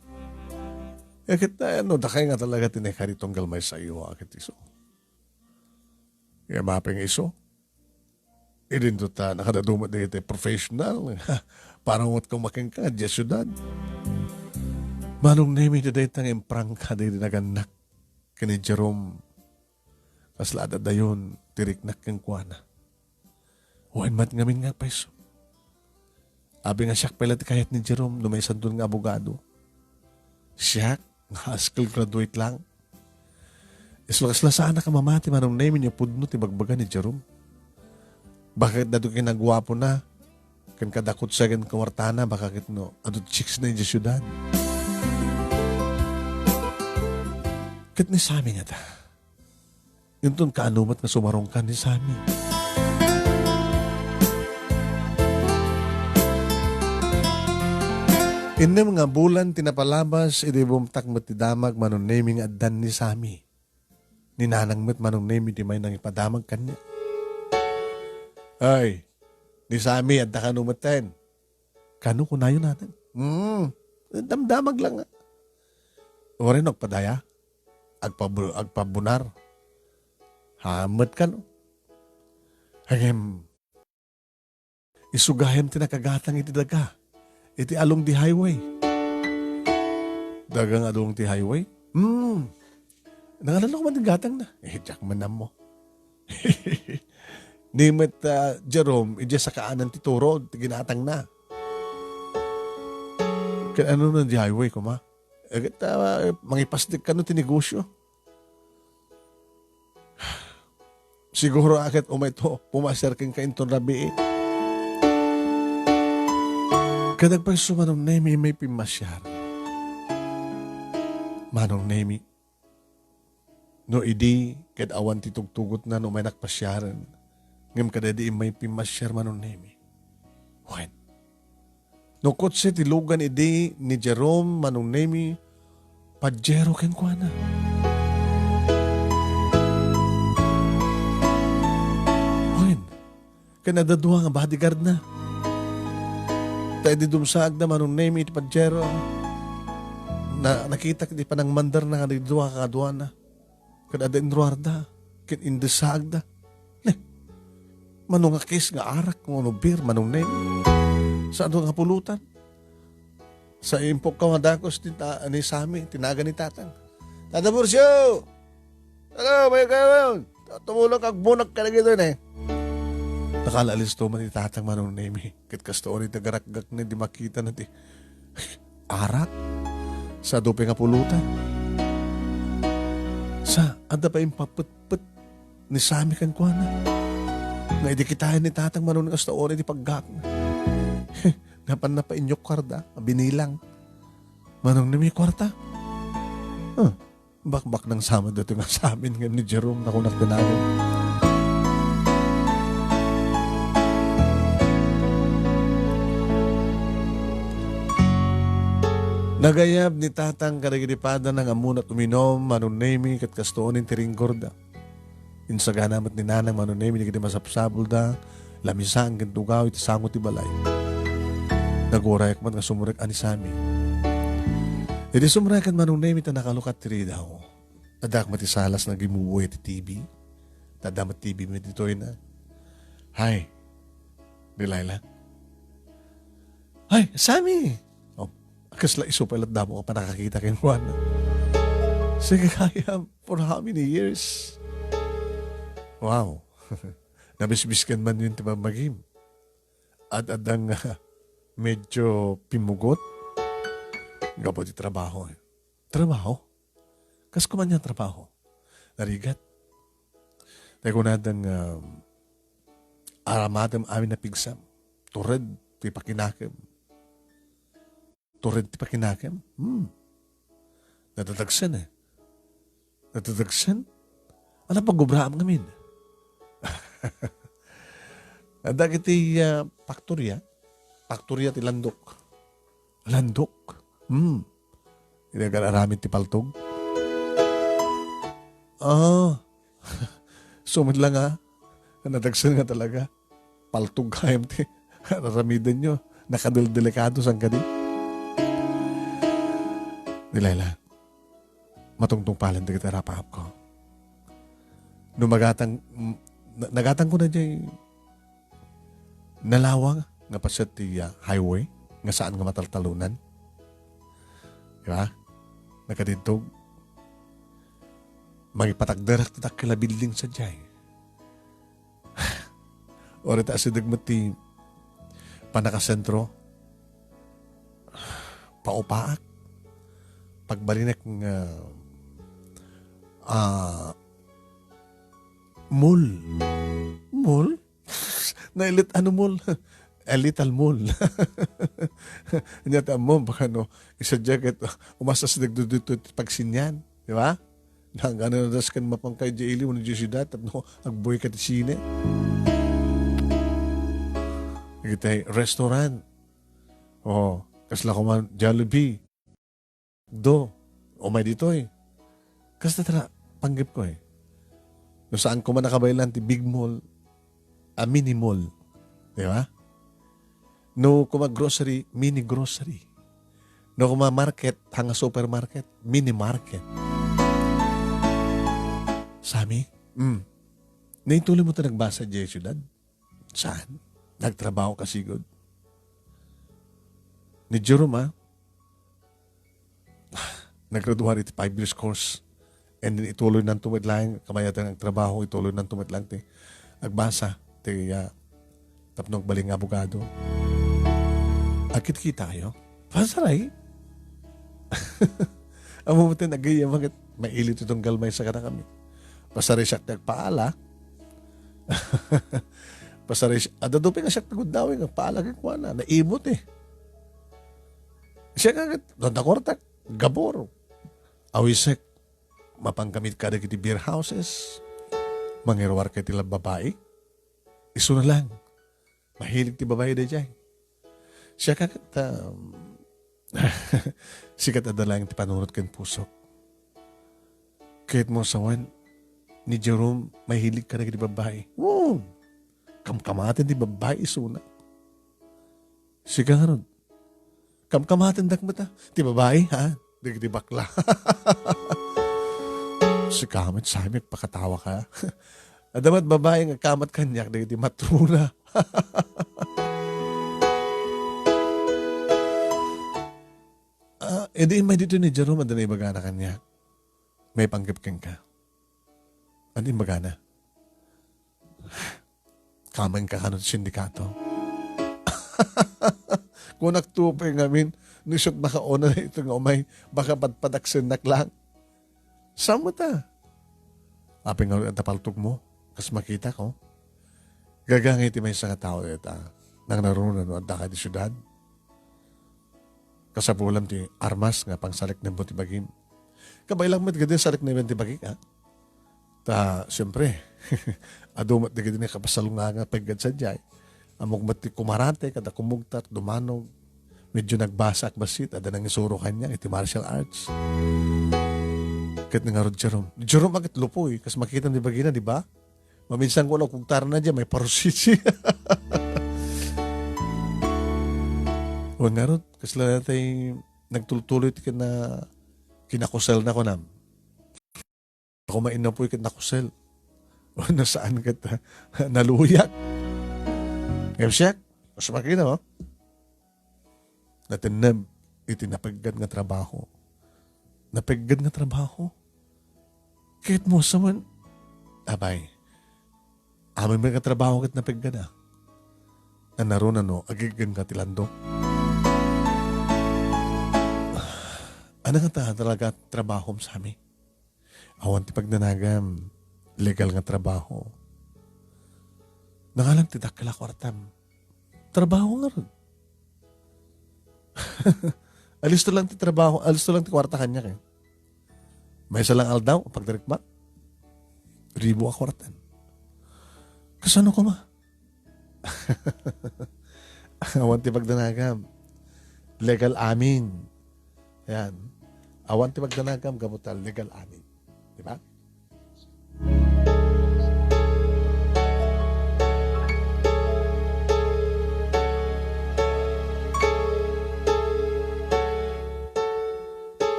Eh, ket, ano, dakay nga talaga ti naikari tunggal maysa a iwa, ket isu. Kaya maping isu. Idinto ta, nakadadu met dagiti professional. Parang ngot kang makenka, diay siudad. Manong Nemi, ti dayta nga imprangka, dagiti nagannak. Ken ni Jerome, kasla adda dayon, ti riknak kenkuana. Wen met ngamin nga payso. Abi nga siak pay la ti kayat ni Jerome no maisanton nga abogado. Siak, nga high school graduate lang. Isla-, kasla saanak a mamati, Manong Nemi, no pudno ti bagbaga ni Jerome. Baka ket adu ken naguapona, ken kadakot sa ken kuwartana, baka ket no, adu chicks na idiay siudad. Ket ni Sammy ngata. Inton kaano met nga sumarungkan ni Sammy. Innem nga bulan ti napalabas, idi bumtak met ti damag, Manong Nemi, nga addan ni Sammy. Ni nanang met, Manong Nemi, ti may nangipadamag kaniak. Ay, ni Sammy, adda kano metten? Kano kunayo, nanang? Hmm, damdamag lang nga. Uray no agpadaya? Agpabu-, agpabunar. Hamet kano? Ngem, isu gayam ti nakagatang iti daga. Iti along di highway. Daga nga along ti highway? Hmm. Nangalan ko man ti gatang na. Eh, diak man ammo. Ni met, ah, Jerome, idiay sakaanan ti turod, ti ginatang na. Ket ano na di highway, kuma? Eh, ket, ah, mangipasdek kano ti negosyo. Siguro a ket umay to, pumasiar kenka inton rabii. Ket agpayso, Manong Nemi, may pimmasiar. Manong Nemi, no idi ket awan ti tugtugotna no umay nakpasiaren, ngem kadaydi immay pimmasiar, Manong Nemi. Wen, no kotse ti lugan idi ni Jerome, Manong Nemi, Pajero kenkuana. Wen, ken adda dua nga bodyguard na. Ta idi dumsaagda, Manong Nemi, iti Pajero, na, nakitak iti panangmandarna nga dua kakaduana. Ket adda inruarda, ket indessaagda. Ne, mano nga kes nga arak, mano beer, Manong Nemi. Sa adu nga pulutan. Sa impukkaw nga dakes ti ta-, ni Sammy, ti nagan ni Tatang. "Tata Burcio! Ano, may kayo? Tumulong kag bunak ka na gito, ne." Nakalalis to man ni Tatang, Manong Nemi. Ket kastoon iti agarakgak na di makita na ti arak sa adu pay nga pulutan. Sa, adda pay impapetpet ni Sammy kenkuana. Nga idi kitaen ni Tatang, Manong Nemi, kastoon iti paggakna. Napan na pay inyukkarda, binilang. Manong Nemi, kuarta. Huh. Bakbak nang sama dito nga sa amin nga ni Jerome na kunak dinagan. Nagayab ni Tatang kadagiti pada nga ammonak uminom, Manong Nemi, ket kastoon ti ringgorda. Insagana met ni Nanang, Manong Nemi, dagiti masapsapulda, lamisaan ken tugaw iti sango ti balay. Nagurayak met nga sumrek a ni Sammy. Idi sumrek ken Manong Nemi ta nakalukat ti ridaw. Addak met ti salas nga gimubuya ti T V. Ta adda met T V met ditoy na. "Hi, Delilah." "Hi, Sammy!" Oh, kasla isu pay latdamo a pannakakita kenkuana. "Sige, kayam, for how many years?" Wow. Nabisbisken man yun ti mamagim. Ad-adda nga medyo pimmugot. Gapu ti trabaho, eh. Trabaho? Kas kuman nga trabaho? Narigat. Tay kunada nga, um, aramatem amin a pigsam. Tured ti pakinakem. Tured ti pakinakem? Hmm. Nadadagsen, eh. Natedeksen? Ano pagubraam ngamin? Dagiti, ah, faktoria. Faktoria ti landok. Landok? Hmm. Iti agar-aramid ti paltog? Ah. So, met la nga, nadagsen nga talaga. Paltog gayam ti ar-aramidenyo. Nakadeldelikado, saan kadi? Delilah, matungtungpalen dagiti arap-apko. No magatang, m-, na-, nagatangko na jay nalawang nga paset ti, ah, highway nga saan nga mataltalonan. Di ba? Nakadintog. Mangipatagderak ti dakkel a building sadiay. Uray ta asideg met ti pannakasentro, paupaak. Pagbalinek nga, ah, mall. Mall? Nailit ano mall? A little mall. Nya ti ammom, baka no, isa jacket, umasas nagduduto ti pagsinian, di ba? Hanggang na das kan mapangkay di ili, wala di siyudad, tapno agboy ka ti sine. Kita restaurant. Oh, kasla ko man, Jollibee. Do, umay ditoy. Kasta tara, panggep ko eh. No saan ko man nakabaylan ti big mall, a mini mall. Di ba? No kuma grocery, mini grocery. No kuma market, hanga supermarket, mini market. Sami, mm. Naituloy mo ta nagbasa di siyudad? Saan? Nagtrabaho ka sigud? Ni Jerome, ah, naggraduar iti five years course. And then ituloy nanto met laeng, kamayatan nga agtrabaho, ituloy nanto met laeng ti agbasa, ti, ah, tapno agbalin nga abogado. Agkitkita kayo? Pasaray? Amo mo ti nagayam, maili ti tunggal maysa kadakami. Pasaray siak ti agpaala. Pasaray siak, adda dupay nga siak ti gundaway nga agpaala kenkuana. Naimot eh. Siak nga, no adda kuartak, gabur. Awisek, mapan kami kadagiti beer houses. Mangiruar kay ti la-, babai. Isuna lang. Mahilig ti babai daydiay. Siak ket, um, siak ket adda laeng ti panunot ken pusok. Ket mo sawen, ni Jerome, mahilig kadagiti babai. Wow! Kamkamaten ti babai isuna. Siak ngarud, kamkamatendak met, ah. Ti babai, ha? Dagiti bakla. Siak met, sami, pakatawa ka. Adda met babai nga agkamat kaniak, dagiti matrona. Ah, idi immay ditoy ni Jerome, adda naibagana kaniak. Maipanggep kenka. Ania imbagana? Kamen ka kano ti sindikato. Kunak to pay ngamin, no isut makauna na ito nga umay, baka padpadaksennak lang. Saan met ta? Apay nga adda paltog mo, kas makita ko. Gagangay ti maysa nga tao dayta. Nangnaruna no adda ka di siudad. Kasapulam ti armas nga pangsalikneb mo ti bagim. Kabay lang met gadi salikneben ti bagik, ha? Ta, siyempre, adu met dagiti nakapasalunga nga peggad sadiay. Ammok met ti kumarate, kada kumugtat, dumanog. Medyo nagbasaak bassit, adda nangisuro kaniak iti martial arts. Ket ngarud, Jerome. Jerome, agit lupoy, kas makita ti bagina, di ba? Maminsan ko lang kugtarna diay, may parusisi. Wen ngarud, kasla tay nagtultuloy ti kina-, kinakusel na kunam. Ako mainnapoy ket nakusel. Wen no saan ket, ah, naluyak. Ngem siak, kas makita, oh. Natenneb iti napeggad nga trabaho. Napeggad nga trabaho? Ket mo sa man, abay, amin met nga trabaho ket napeggad a. Nangnaruna no, agiggen ka ti landok. Ano nga ta talaga trabahom, Sami? Awan ti pagnanagam, legal nga trabaho. Nangalan ti dakkel a kuartam. Trabaho ngarud. Alisto lang ti trabaho, alisto lang ti kuarta kaniak, eh. Maysa lang aldaw, pagdarikbak, ribu a kuartan. Kasano koma? Awan ti pagdanagam. Legal amin. Yan. Awan ti pagdanagam, gapu ta legal amin. Di ba?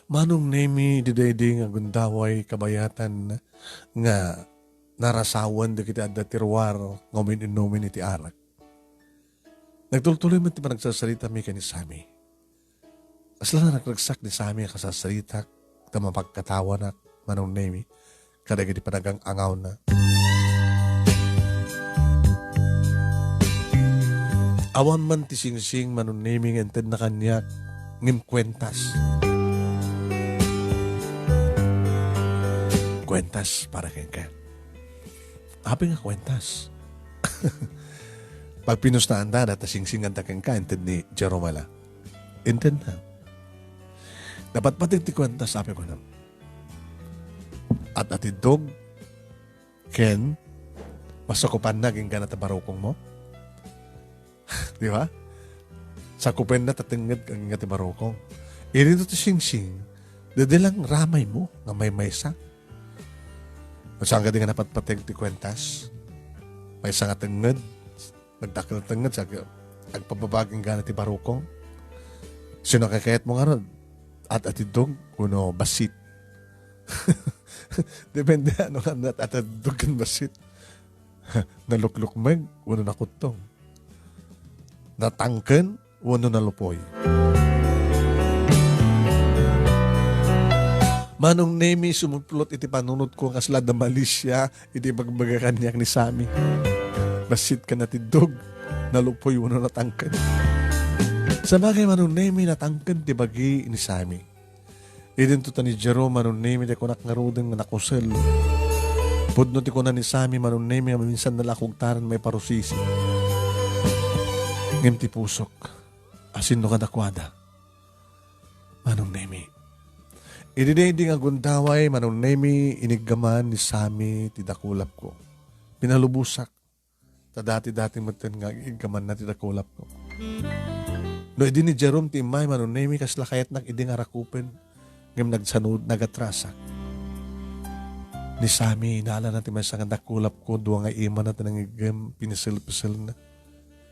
Manong Nemi, didaydi nga gundaway kabayatan nga narasawan dagiti adda ti ruar nga umin-inumin iti arak. Nagtultuloy met ti panagsasaritami ken ni Sammy. Kasla naragragsak ni Sammy a kasasaritak, ta mapagkatawanak, Manong Nemi, kadagiti panagang-angawna. Awan man ti singsing, Manong Nemi, nga intedna kaniak, ngem kuentas. Kuentas para kenka. Apay nga kuentas? Pagpinustaanta, data singsinganta kenka, inted ni Jerome la. Intedna. Napatpateg ti kuentas, apay kunam. At-atiddog, ken, masakupanna agingga ti barukongmo? Di ba? Sakupenna ta tengnged agingga ti barukong. Iri ti singsing, dede lang ramaymo nga maymaysa. Saan kadi nga napatpateg ti kuentas? Maysa nga tengnged, nagdakkel tengnged, sa agpababa agingga ti barukong. Sino kakayatmo ngarud? At-atiddog wenno bassit? Depende ano nga at-atiddog ken bassit. Naluklukmeg wenno nakuttong? Natangken wenno nalupoy? Manong Nemi, sumuplot iti panunotko nga kasla da malisia iti ibagbaga kaniak ni Sammy. Bassit ken atiddog, nalupoy wenno natangken? Sabagay, Manong Nemi, natangken ti bagi ni Sammy. Idinto ta ni Jerome, Manong Nemi, ti kunak ngaruden nga nakusel. Pudno ti kuna ni Sammy, Manong Nemi, nga maminsan na la kugtaran maiparusisi. Ngem ti pusok, asinno kadakuada, Manong Nemi? Idi daydi nga gundaway, Manong Nemi, iniggaman ni Sammy ti dakulapko. Pinalubosak. Ta dati-dati metten nga iggamanna ti dakulapko. No idi ni Jerome ti immay, Manong Nemi, kasla kayatnak idi nga rakupen, ngem nagsanud, nagatrasak. Ni Sammy, inalana ti maysa nga dakulapko, dua nga imana ti nangiggem, pinisel-piselna.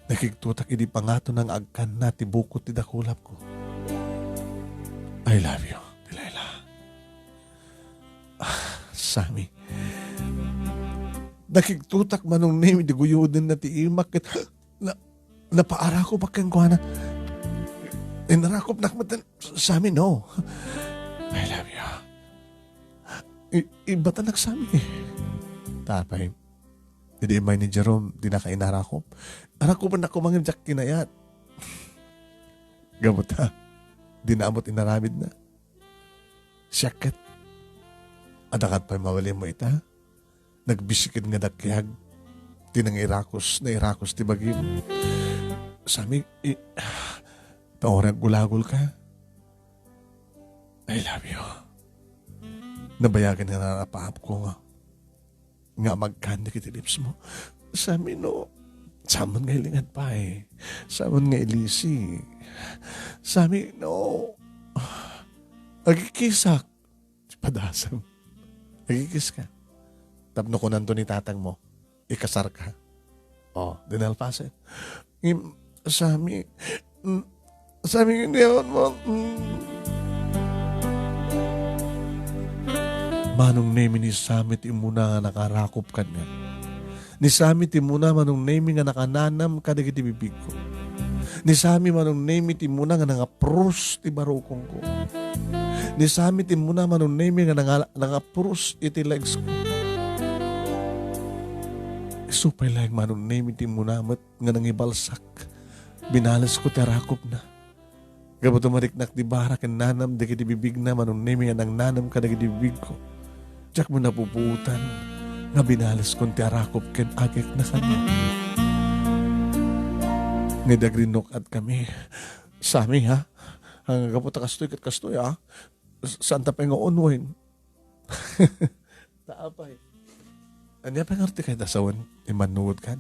Nakigtutak idi pangatona nga agkanna ti bukot ti dakulapko. "I love you, Delilah." Ah, Sammy. Nakigtutak, Manong Nemi, idi guyodenna ti imak ket na, napaarakop kenkuana. Inarakopnak met, "Sammy, no. I love you." I-, ibatanak, Sammy. Tapay. Idi immay ni Jerome, dinaka inarakop. Arakopennak koma ngem diak kinayat. Gapu ta, dina met inaramidna. Siak ket, adda ket pay mabalinmo ita? Nagbisikid nga dakkiag ti nangirakus, nairakos ti bagim. Sammy, i-, panguray aggulagolka. I love you. Nabayagen nga narapaapko nga, nga magkan dagiti lips mo. Sammy, no. Saan man nga ilingad pay? Saan man nga ilisi? Sammy, no. Agkikisak. Padasem. Agkikiska. Tapno kunanto ni tatangmo, "Ikasarka." Oh, dinalpasen. Ngem, Sammy, mm, Sammy, ngem di awan mo, mm. Manong Nemi, ni Sammy ti immuna nga nakarakop kaniak. Ni Sammy ti immuna, Manong Nemi, nga nakananam kadagiti bibigko. Ni Sammy, Manong Nemi, ti immuna nga nangapros ti barukongko. Ni Sammy ti immuna, Manong Nemi, nga nanga-, nangapros iti legs ko. Isu pay laeng, Manong Nemi, ti immuna met nga nangibalsak. Binalesko ti arakopna. Gapu ta mariknak ti bara ken nanam dagiti bibigna, Manong Nemi, nga nangnanam kadagiti bibigko. Diak met napupuotan nga binaleskon ti arakop ken agekna kaniak. Ni dagrinok at kami. Sami, ha? Ang gapu ta kastoy ket kastoy, ha? S-, saan ta pay nga unwen? Ta apay. Ania pay ngarud ti kayat a sawen, immannungod kan?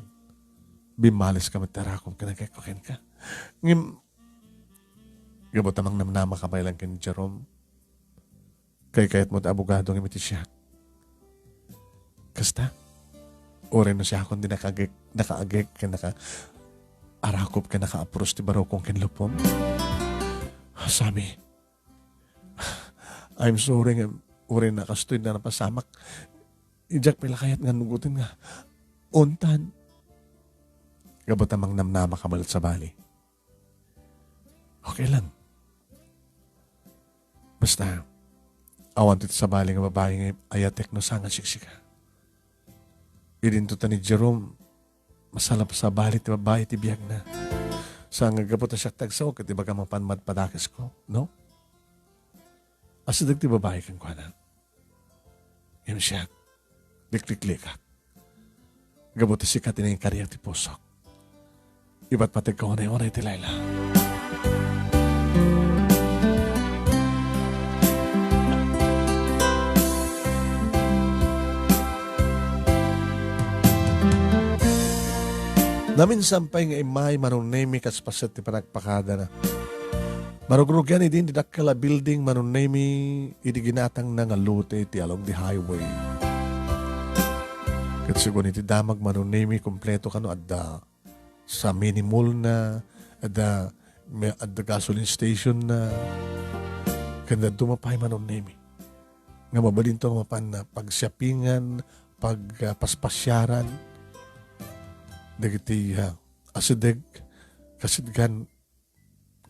Bimmales ka met ti arakop ken agek-, kenka. Ngem, gapu ta mangnamnama ka pay laeng ken Jerome. Kaykayatmo ti abogado ngem iti siak. Kasta? Uray no siakon ti nakaagek, nakaagek ken naka-, arakop ken nakaapros ti barukong ken lupom. Sami, I'm sorry ngem uray no kastoy ti napasamak. Diak pay la kayat nga nugoten nga untan. Gapu ta mangnamnama ka met sabali. Okay lang. Basta, awan ti sabali nga babai nga ayatek no saan nga siksika. Idinto ta ni Jerome, masala-, sabali ti babai ti biagna. Saan nga gapu ta siak ti agsao ket ibaga mapan madpadakesko, no? Asideg ti babai kenkuana. Ngem siak, likliklikak. Gapu ta sika ti nangikariak ti pusok. Ipatpategko unay-unay ti laylaw. Naminsan pay nga immay Manong Nemy kas paset ti panagpakadana. Marugrugian idin ti dakkel a building Manong Nemy idi ginatangna nga lote iti along the highway. Ket segun iti damag Manong Nemy, kompleto kano, adda sa mini mall na, adda, me-, adda gasoline station na, ken dadduma pay Manong Nemy. Nga mabalinto nga mapan na pagsiapingan, pag, ah, paspasiaran dagiti, ah, asideg, kasidgan,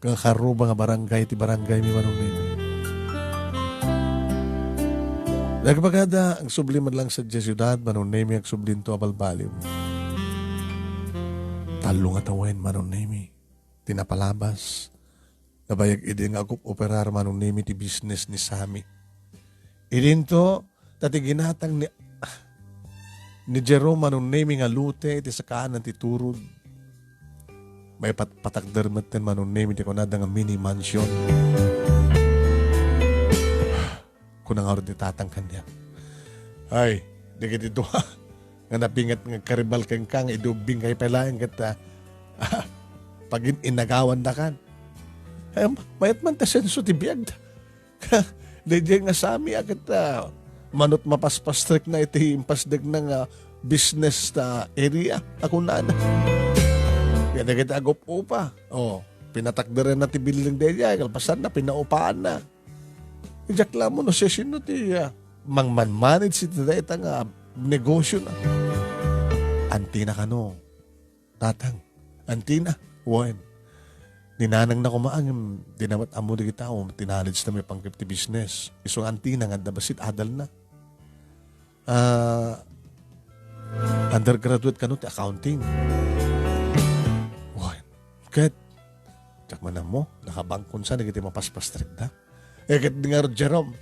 nga karuba nga barangay ti barangay mi Manong Nemy. Nagbagada, agsubli man lang sadiay siudad, Manong Nemy, agsublinto a balbaliw. Tallo nga tawen, Manong Nemy, ti napalabas. Nabayag idi nga agup-operar Manong Nemy ti business ni Sammy. Idinto, ta ti ginatang ni, ni Jerome Manong Nemy nga lote iti sakaanan ti turod. Maipat-, patakder metten Manong Nemy ti kunada nga mini mansion. Kuna ngarud ni tatang kaniak, "Ay, dagiti dua nga napinget nga agkaribal kenka nga idubbing kayo pay laeng ket, ah, pagin-inagawandakan. Ay, mayat man ti asenso ti biagda." Daydiay nga Sammy a ket, ah, manut mapaspastrek na iti impasdegna nga business ta area a kunana. Kaya dagiti agup-upa, oh, pinatakderanna ti building daydiay, kalpasanna, pinaupaanna. Diak la ammo no siasino ti, ah, mangmanmanage iti dayta nga negosio na. Antina kano, tatang, antina, wen. Ni nanangna koma ngem di na met ammo dagiti tao, tinalidna maipanggep ti business. Isu nga antina nga adda bassit adalna. Ah, undergraduate kano ti accounting. Wen. Ket, diak man ammo, nakabangkon sa dagiti mapaspastrek da. Eh, ket ngarud, Jerome.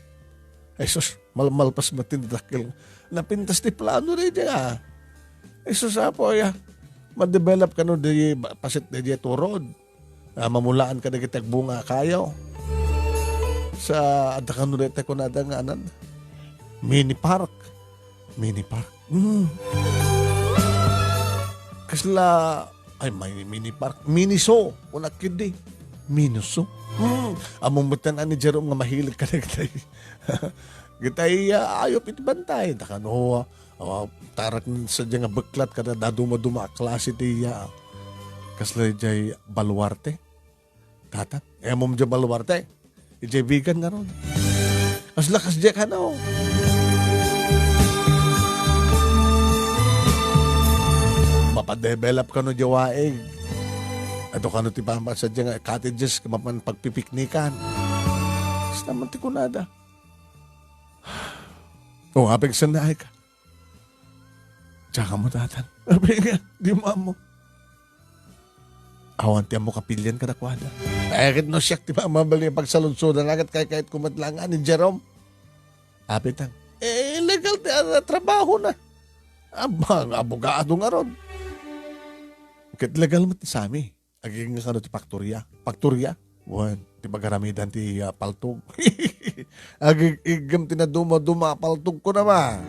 Ay, sus, malmalpas met ti dakkel. Napintas ti plano daydiay, ah. Ay, sus, apo, ya. Ma-develop kano di ba-, paset daydiay turod. Ah, mamulaan kadagiti agbunga a kayo. Sa, adda kano dayta kunada nga anan. Mini park. Mini park. Hmm. Kasla, ay, may mini park. Mini zoo. Kunak ketdi. Mini zoo. Hmm. Ammom metten a ni Jerome nga mahilig kadagitay. Gitay, ah, ayup iti bantay. Da kano, ah, tarak sadiay nga beklat kada daduma-duma a klase ti iya. Kasla diay baluarte. Tata, ammom diay baluarte. Idiay bigan ngarud. Kasla kasdiay kano. Mapadevelop kano diay waig. Adu kano ti pamasa diay nga cottages, mapan pagpipiknikan. Basta man ti kunada. Oh, apigsennaay ka. Diak ammo, tatang. Abi nga, di mo ammo. Awan ti ammo kapilian kadakuada. Ay, ket no siak ti mamabali pagsaludsodan, ket kaykayatko met laeng ni Jerome. Apitang. Eh, illegal ti, ah, trabaho na. Abang, abogado ngarud. Ket legal met ni Sammy. Agingga kano ti paktoria. Paktoria? Wen, ti pagaramidan ti, ah, paltog. Agig-iggem ti naduma-duma a paltog ko na ba?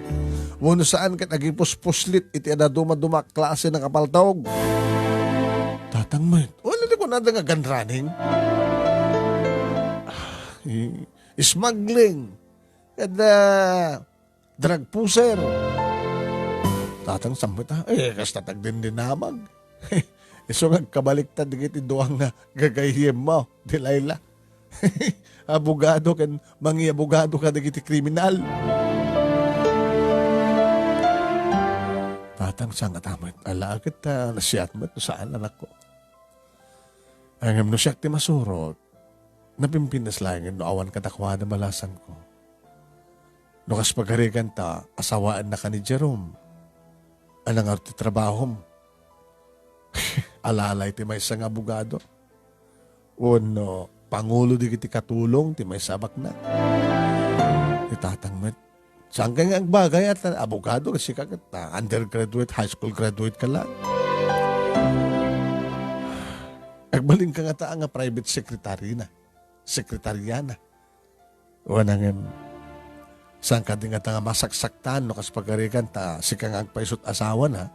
Wenno saan ket agipuspuslit iti naduma-duma a klase nga paltog? Tatang met, wala ti kunada nga gun running? Ah, i-, smuggling. Kada drug pusher. Tatang sampet, ah. Eh, kasta tagdindinamag. Isu nga agkabaliktad dagiti dua nga gagayyemmo, Delilah. Abogado ken mangiabogado kadagiti kriminal. Tatang saan nga ta met. Ala, ket, ah, nasiat met no saan, anakko. Ngem no siak ti masurot, napimpintas laengen no awan kadakuada balasangko. No kas pagarigan ta, asawaennaka ni Jerome. Ania ngarud ti trabahom? Alalay ti maysa nga abogado. Wenno pangulo dagiti katulong ti maysa a baknang. Ti tatang met. Saan kay nga agbagay a ta abogado ket sika ket, ah, undergraduate, high school graduate ka lang. Agbalinka ngata nga private secretary na, sekretarya na. Wen, ngem, saan kadi ngata nga masaksaktan no kas pagarigan ta sika nga agpaiso ti asawana,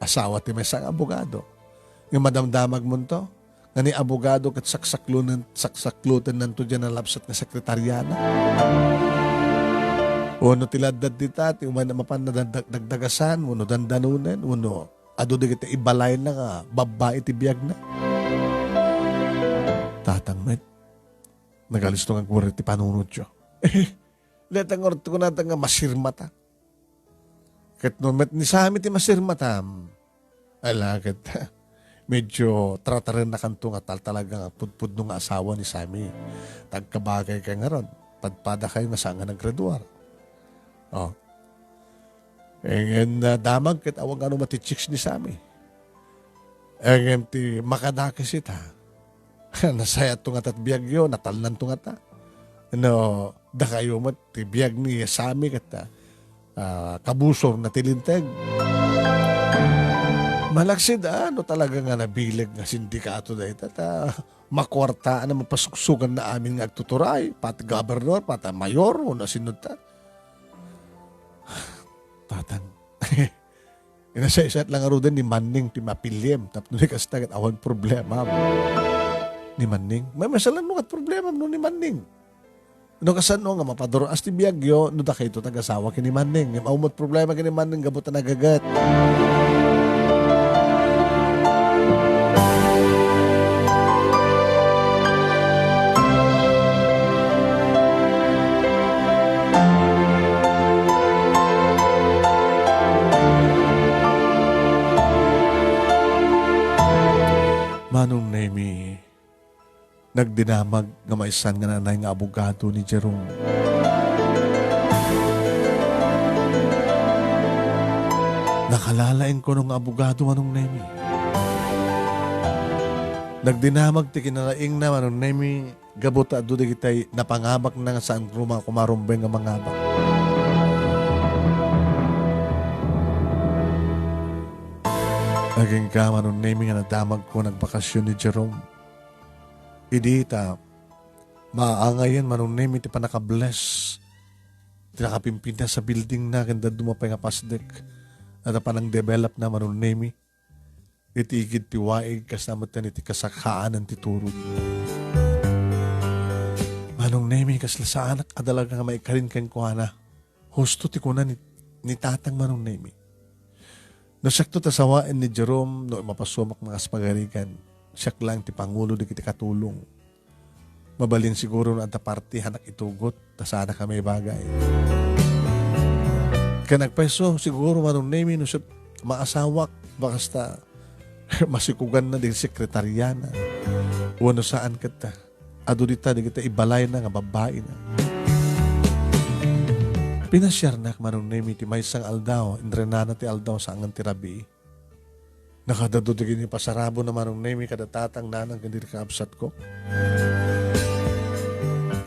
asawa ti maysa nga abogado. Ngem madamdamagmonto nga ni abogado ket saksaklonen-, saksaklotennanto diay nalabsat nga sekretaryana. Wenno ti laddad dita, ti umay mapan nadag-, dagdagasan, wenno dandanonen, wenno adu dagiti ibalayna nga babbai ti biagna. Tatang met, nagalisto nga agwerri ti panunotyo. Dayta ngarud ti kunata nga masirmata. Ket no met ni Sami ti masirmatam, ala ket medyo tratarennakanto nga tal-, talaga nga pudpudno nga asawa ni Sami. Tagkabagay kay ngarud, padpadakayo nga saan nga naggraduar. Oh. Ngem, ah, damag ket awan nga no mati chicks ni Sami. Ngem ti makadakes ita, nasayatto ngata ti biagyo, natalnanto ngata. No, dakayo met ti biag ni Sami ket, ah, kabusorna ti linteg. Malaksid, ah, no talaga nga nabileg nga sindikato dayta, ta makuartaan a mapasuksuganna amin nga agtuturay, pati gobernador, pati mayor, wenno sino ta. Tatang. Inasaysayat lang ngaruden ni Manning ti mapiliem, tapno ni kasta ket awan problema. Ni Manning? May masalan no ket problema no ni Manning. No kasano nga mapaduras ti biagyo, no dakayto ti agasawa ken ni Manning. Ngem awan met problema ken ni Manning gapu ta nagaget. Manong Nemy, nagdinamag nga maissan nga nanay nga abogado ni Jerome. Nakalalaing kuno nga abogado, Manong Nemy. Nagdinamag ti kinalaingna, Manong Nemy, gapu ta adu dagitay napangabakna nga saan koma, koma rumbeng nga mangabak. Agingga, Manong Nemy, nga nadamagko nga agbakasyon ni Jerome. Idi ta maangayen, Manong Nemy, ti pannaka-bless, ti nakapimpintas a buildingna ken dadduma pay nga pasdek, a ta panang-developna, Manong Nemy. Iti igid ti waig, kasta metten iti kasaksaanan ti turod. Manong Nemy, kasla saanak a talaga nga maikarin kenkuana. Husto ti kuna ni, ni Tatang, Manong Nemy. No siakto ti asawaen ni Jerome, no mapasumak nga kas pagarigan, siak lang ti pangulo dagiti katulong. Mabalin siguro no adda parti a nakaitugot, ta saanak a maibagay. Ken agpayso siguro, Manong Nemy, no siak maasawak, bakas ta masikuganna dagiti sekretaryana. Wenno saan ket ta, adu dita dagiti ibalayna nga babbaina. Pinasiarnak, Manong Nemy, ti maysa nga aldaw, inrenana ti aldaw, saan ti rabii. Nakadadu dagiti pasarabona, Manong Nemy, kada Tatang, Nanang, ken dagiti kakabsatko.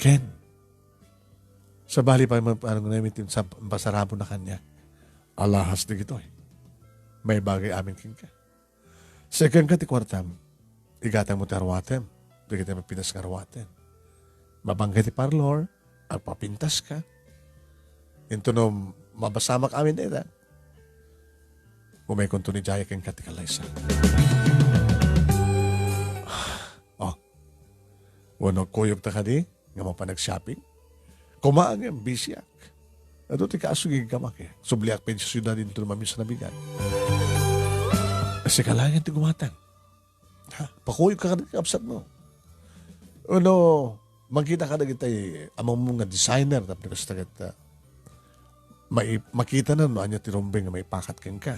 Ken, sabali pay, Manong Nemy, ti sa-, pasarabona kaniak. Alahas dagitoy. Maibagay amin kenka. Saan kenka ti kuartam? igatangmo ti aruatem, dagiti mapitas nga aruatem. Mabangka iti parlor, agpapintaska. Intono mabasamak amin dayta. Umaykonto ni Jaya kenka ti kallaysa. Oh. Wenno agkuyogta kadi nga mapan ag-shopping? Koma ngem, bisiak. Adu ti kaso nga iggamak, eh. Subliak pay iti siudad intono maminsan a bigat. Sika laeng ti gumatang. Ha? Pakuyogka kadi ti kabsatmo. Wenno, mangkita ka dagiti amongmo nga designer, tapno kasta ket, ah, mai-, makitana no ania ti rumbeng nga maipakat kenka.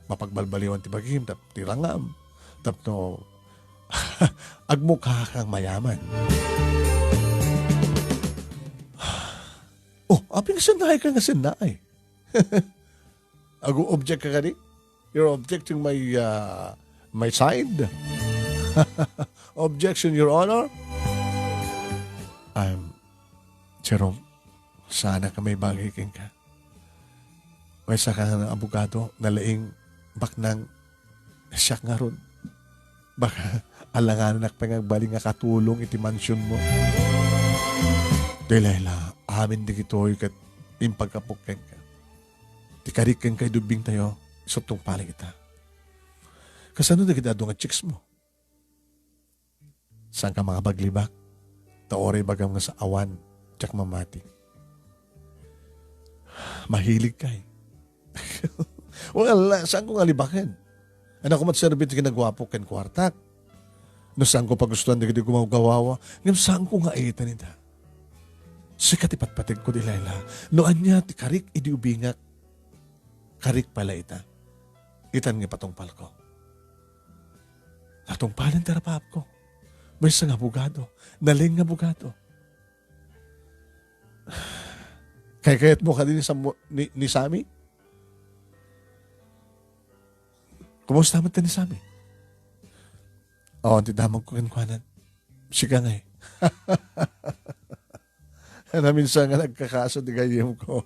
Mapagbalbaliwan ti bagim, tap-, ti rangam. Tapno agmukha kang mayaman. Oh, apay nga sennaay ka nga sennaay? Agu-object ka kadi? You're objecting my, uh, my side? Objection, Your Honor? Um, Jerome, saanak a maibagi kenka. Maysa ka nga abogado, nalaing baknang siak ngarud. Baka alangananak pay nga agbalin nga katulong iti mansionmo. Delilah, amin dagitoy ket impagapok kenka. Ti karik kenka idi ubbingtayo, isu ti tungpalen ita. Kasano dagiti adu nga chicks mo? Saanka mangabaglibak, ta uray ibagam nga sa awan, diak mamati. Mahilig ka, eh. Well, ah, saanko nga libaken. Anakko met serbi ti kinaguapo ken kuartak. No saanko pagustuan dagiti gumawgawawa, ngem saanko nga ayetan ida. Sika ti patpategko, Delilah. No ania ti karik idi ubingak, karik pay la ita. Itan nga patungpalko. Natungpalen ti rapaapko. Maysa nga abogado. Nalaing nga abogado. Kaykayatmo kadi ni Sam-, ni, ni Sammy? Kumusta met ni Sammy? Oo, ti damagko kenkuana. Sika ngay. Naminsan nga nagkakaso ti gayyemko.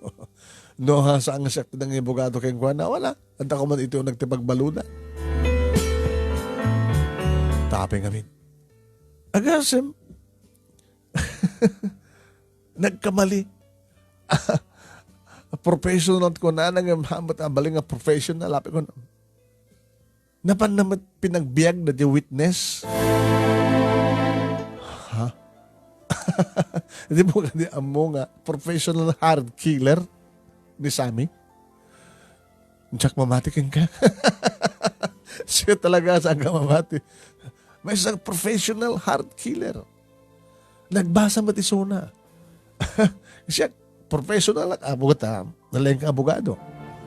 No, ha, saan nga siak ti nangibugado kenkuana? Wala. Adda ko man iti uneg ti pagbaludan. Tapay ngamin. Agasem. Nagkamali. Professional ko na, nang hambat abali nga professional. Apay ko na. Napan na met pinagbiag na di witness? Ha? Di mo kadi ammo nga professional heart killer ni Sammy? Diak mamati kenka. Siya talaga, saanka mamati? Maysa nga professional heart killer. Nagbasa met isuna. Siya, professional nga abogado, ah. Nalaing nga abogado.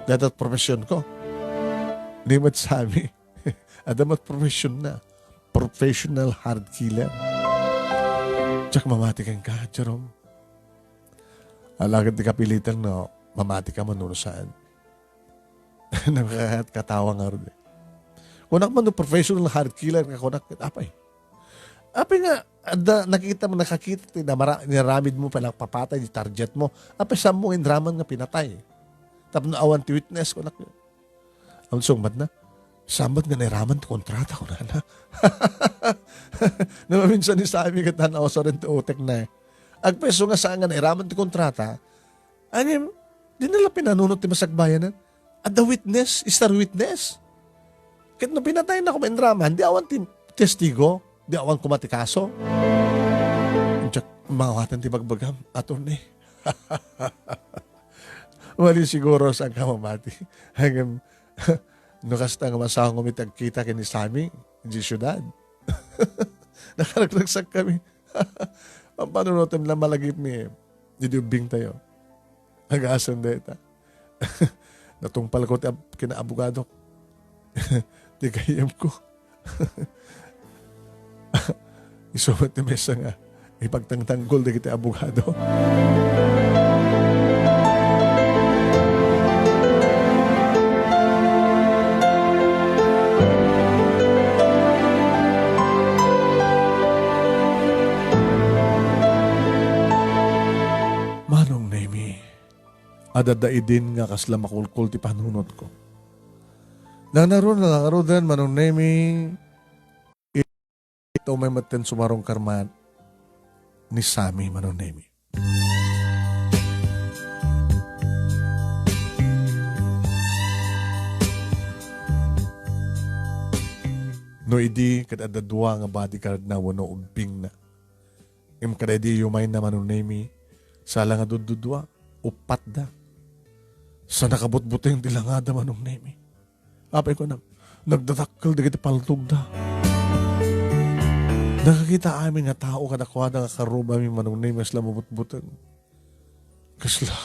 Dayta profession ko. Ni met Sammy. Adda met profession na. Professional heart killer. Diak mamati kenka, Jerome. Ala ket ti kapilitan no mamati ka man no saan. Nakakatawa ngarud, eh. Kunak man no professional heart killer ka, kunak, apay. Apay nga, adda, nakita mo, nakakita ti namara-, inaramid mo, panagpapatay, di target mo. Apay, saan mo inraman nga pinatay? Tapno awan ti witness, kunak. Ang sungbat na, saan met nga nairaman ti kontrata, kunana. Namaminsan ni Sammy ket nausaran ti utek na, eh. Agpeso nga saan nga nairaman ti kontrata, Ngem, di na la pinanunot ti masakbayanan. Adda witness, star witness. Ket no pinatay na ko, mainraman, di awan ti testigo, di awan koma ti kaso. Diak maawatan ti bagbagam, attorney. Mali siguro, saanka mamati. Ngem, no kasta nga masangom iti agkita ken ni Sammy, di siudad. Nakaragsakkami. Pampanunotem la malagipmi idi ubbingtayo. Agasem dayta. Natungpalko ti ab-, kinaabogado. Ti gayyemko. Isu met ti maysa nga ipagtangtanggol dagiti abogado. Manong Nemi, adda idin nga kasla makulkol ti panunotko. Nangnaro, nangngaruden, Manong Nemi, ta umay metten sumarungkar man ni Sammy, Manong Nemi. No idi, ket adda dua nga bodyguard na wenno ubbing na. Ngem kadaydi yumayna, Manong Nemi, sala nga dududua, uppat da. Sa nakabutbuteng ti langada, Manong Nemi. Apay ko nag-, nagdadakkel dagiti paltogda. Nakakita amin nga tao kadakuada nga karrubami, Manong Nemi, kasla mabutbuteng. Kasla,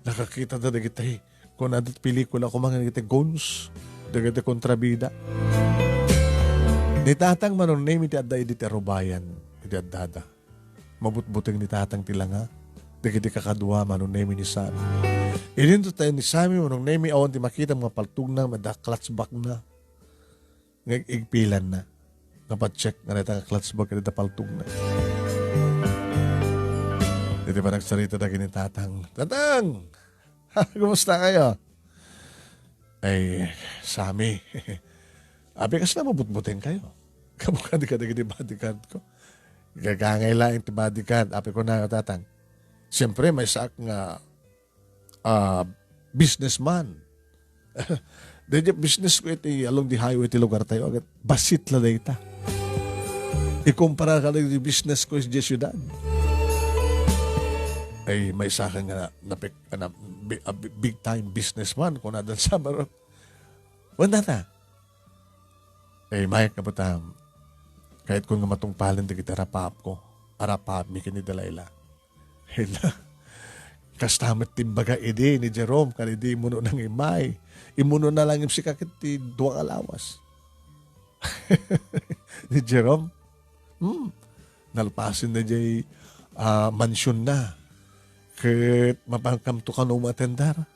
nakakitada dagiti, kunada ti pelikula, koma nga dagiti goons, dagiti kontrabida. Ni Tatang, Manong Nemi, ti adda idi ti arubayan, idi addada. Mabutbuteng ni Tatang ti langa dagiti kakadua, Manong Nemi, ni Sammy. Idinto tayo ni Sammy, Manong Nemi, awan ti makita nga paltogna, adda clutch bag na. Nga ig-, igpilanna. Napacheck nga dayta nga clutch bag ket adda paltogna. Iti panagsarita dagiti ni Tatang, "Tatang! Kumusta kayo?" Ay, Sammy. Apay, kasla mabutbuteng kayo. Kabukadi kadagiti bodyguard ko. Gagangay laeng ti bodyguard. Apay ko na, Tatang. Siyempre, maysaak nga, ah, businessman. Daydi business ko iti along the highway ti lugar tayo. Agat, bassit la dayta. Ikumpara ka dagiti business ko iti syudad. Ay, maysaak nga napik-, ana, bi-, a bi-, big time businessman, kunada sa Maroc. Wen, Tata. Eh, mayat nga butam. Kayat ko nga matungpalen dagiti arapaap ko. Arapaap mi ken ni Delilah. Hala. Kasta met ti imbaga idi ni Jerome, ken idi immuno nang immay. Immuno na lang sika ket ti dua ka lawas. Ni Jerome, hmm, nalpasen na jay, ah, mansion na. Ket mapankamto kano umatendar.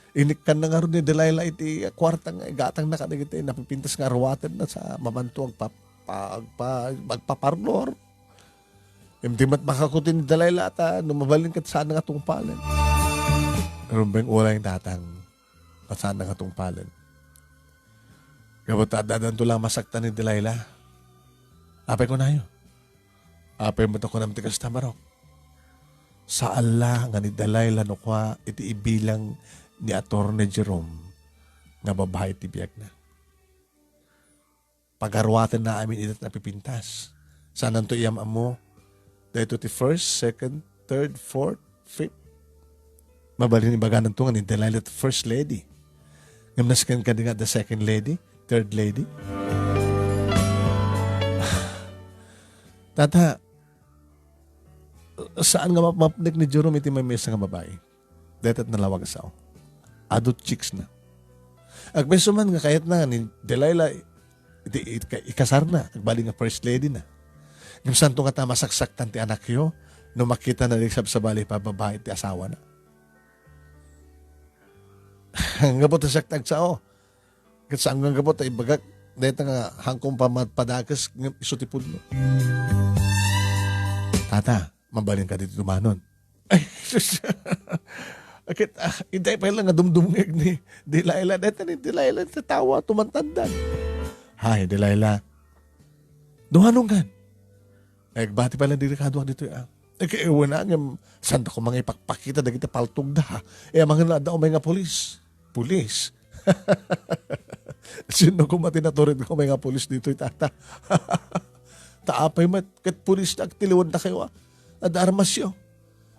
Inikkan na ngarud ni Delilah iti kuarta nga igatang na kadagiti napipintas nga aruaten na sa mapanto agpa-, pa-, agpa-, agpaparlor. Imdi met makakuti ni Delilah ta no mabalin ket saan nga tungpalen. Rumbeng ulay ni Tatang, ta saan nga tungpalen. Gapu ta addanto lang masaktan ni Delilah. Apay kunayo? Apay met a kunam ti kasta, Barok? Saan la nga ni Delilah no kua iti ibilang ni Attorney Jerome nga babai ti biagna. Pagaruatenna amin ida ti napipintas. Saananto iyam-ammo. Daytoy ti first, second, third, fourth, fifth. Mabalin ibagananto nga ni Delilah ti first lady. Ngem nasken kadi nga the second lady, third lady. Tata, saan nga mapmapnek ni Jerome iti maymaysa nga babai? Dayta ti nalawag a sao. Adu ti chicks na. Agpayso man nga kayatna ni Delilah iti ika-, ikasarna, agbali nga first lady na. Ngem saanto ngata masaksaktan ti anakyo no makitana dagiti sabsabali pababai ti asawana? Anggapo ta siak ti agsao. Ket saan nga anggapo ta ibagak dayta nga haanko pamad-, padakes ngem isu ti pudno. Tata, mabalin kadi ti dumanon. Ay, sus. Ket, ah, intay pay la nga dumdumngeg ni Delilah. Dayta ni Delilah ti tao a tumantandang. Hay, Delilah. Dumanon kan. Ay, agbati pay la diri kaduak ditoy, ah. Eh, kay, ewan na, ngem, saan da ko mangipakpakita dagiti paltogda, ha? Eh, amangan adda umay nga pulis. Pulis? Sino koma ti natured nga umay nga pulis ditoy, Tata? Ta apay met, ket pulis ti agtiliwedna kayo, ah. Adda armasyo.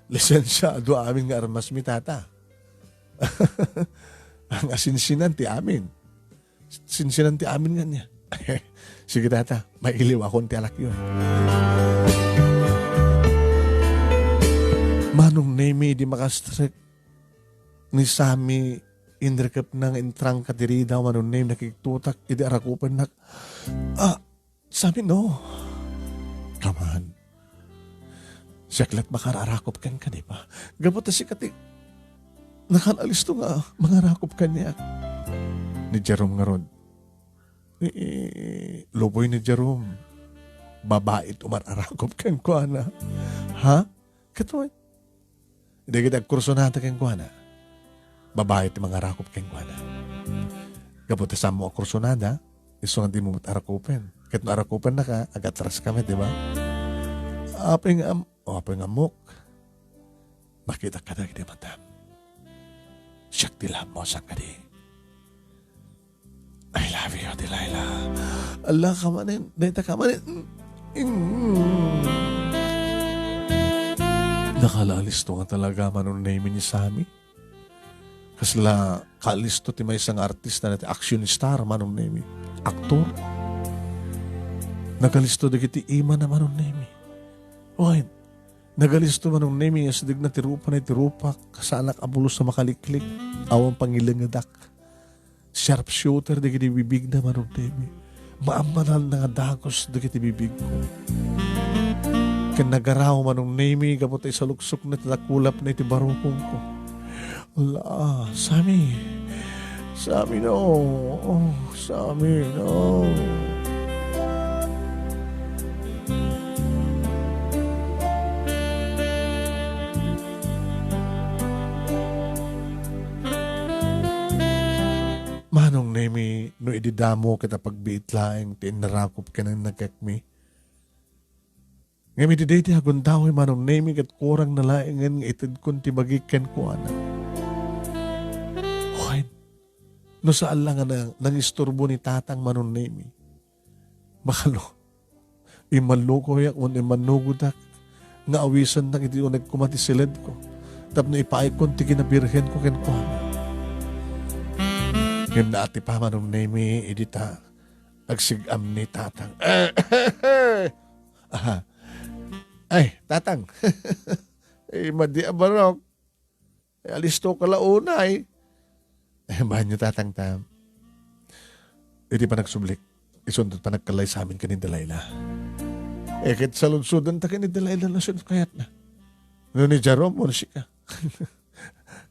Lisensiado amin nga armas mi, Tata. Ang asinsinan ti amin. Sinsinan ti amin nga niya. Sige, Tata, mailiwakon ti alakyo. Manong Nemi, di makastrek ni Sammy, inrikepna nga intrangka ti ridaw, Manong Nemi, nakigtutak idi arakupennak. Ah, Sammy, no. Come on. Siak la't makaarakup kenka, di ba? Gapu ta sika ti nakalisto nga mangarakop kaniak. Ni Jerome ngarud. Eh, luboy ni Jerome. Babai ti umararakop kenkuana. Ha? Katoy. Dagiti agkursunada kenkuana. Babai ti mangarakop kenkuana. Gapu ta saanmo a kursunada, isu nga dimo met arakupen. Ket no arakupennaka, agatraskami, di ba? Apay nga am-, o, apay nga ammok, makitak kadagiti matam. Siak ti love mo, saan kadi? I love you, Delilah. Ala ka manen, dayta ka manen. Mm. Nakalaalisto nga talaga Manong Nemy ni Sammy. Kasla kaalisto ti maysa nga artista na ti action star, Manong Nemy. Aktor. Nagalisto dagiti imana, Manong Nemy. Wen, nagalisto Manong Nemy nga sidegna ti rupana iti rupak, kasaanak a bulos a makaliklik, awan pangilengedak. Sharpshooter dagiti bibigna, Manong Nemy. Maammanan nga dagus dagiti bibigko. Ken nagaraw Manong Nemy gapu ta isaluksokna ti dakulapna iti barukongko. Ala, Sammy. Sammy, no. Oh, Sammy, no. Manong Nemy, no idi damo ket apagbiit laeng ti innarakop ken nagkakmi. Ngem idi daydi a gundaway Manong Nemy ket kurangna laengen nga itedkon ti bagi kenkuana. Wen, no saan la nga na-, nangisturbo ni Tatang Manong Nemy. Bakalo, immallukoyak wenno immannugodak nga awisennak iti uneg koma ti siledko tapno ipaaykon ti kinabirhenko kenkuana. Ngem naatipa Manong Nemy idi ta agsig-am ni Tatang. Aha. Ay, Tatang. Ay, madi a barok. Eh, alisto ka la unay. Eh, banyo, Tatang, ta. Iti panagsublik, isunto ti panagkallay sa amin ken ni Delilah. Eh, ket saludsodenta ken ni Delilah no sino kayatna. No ni Jerome, wenno sika.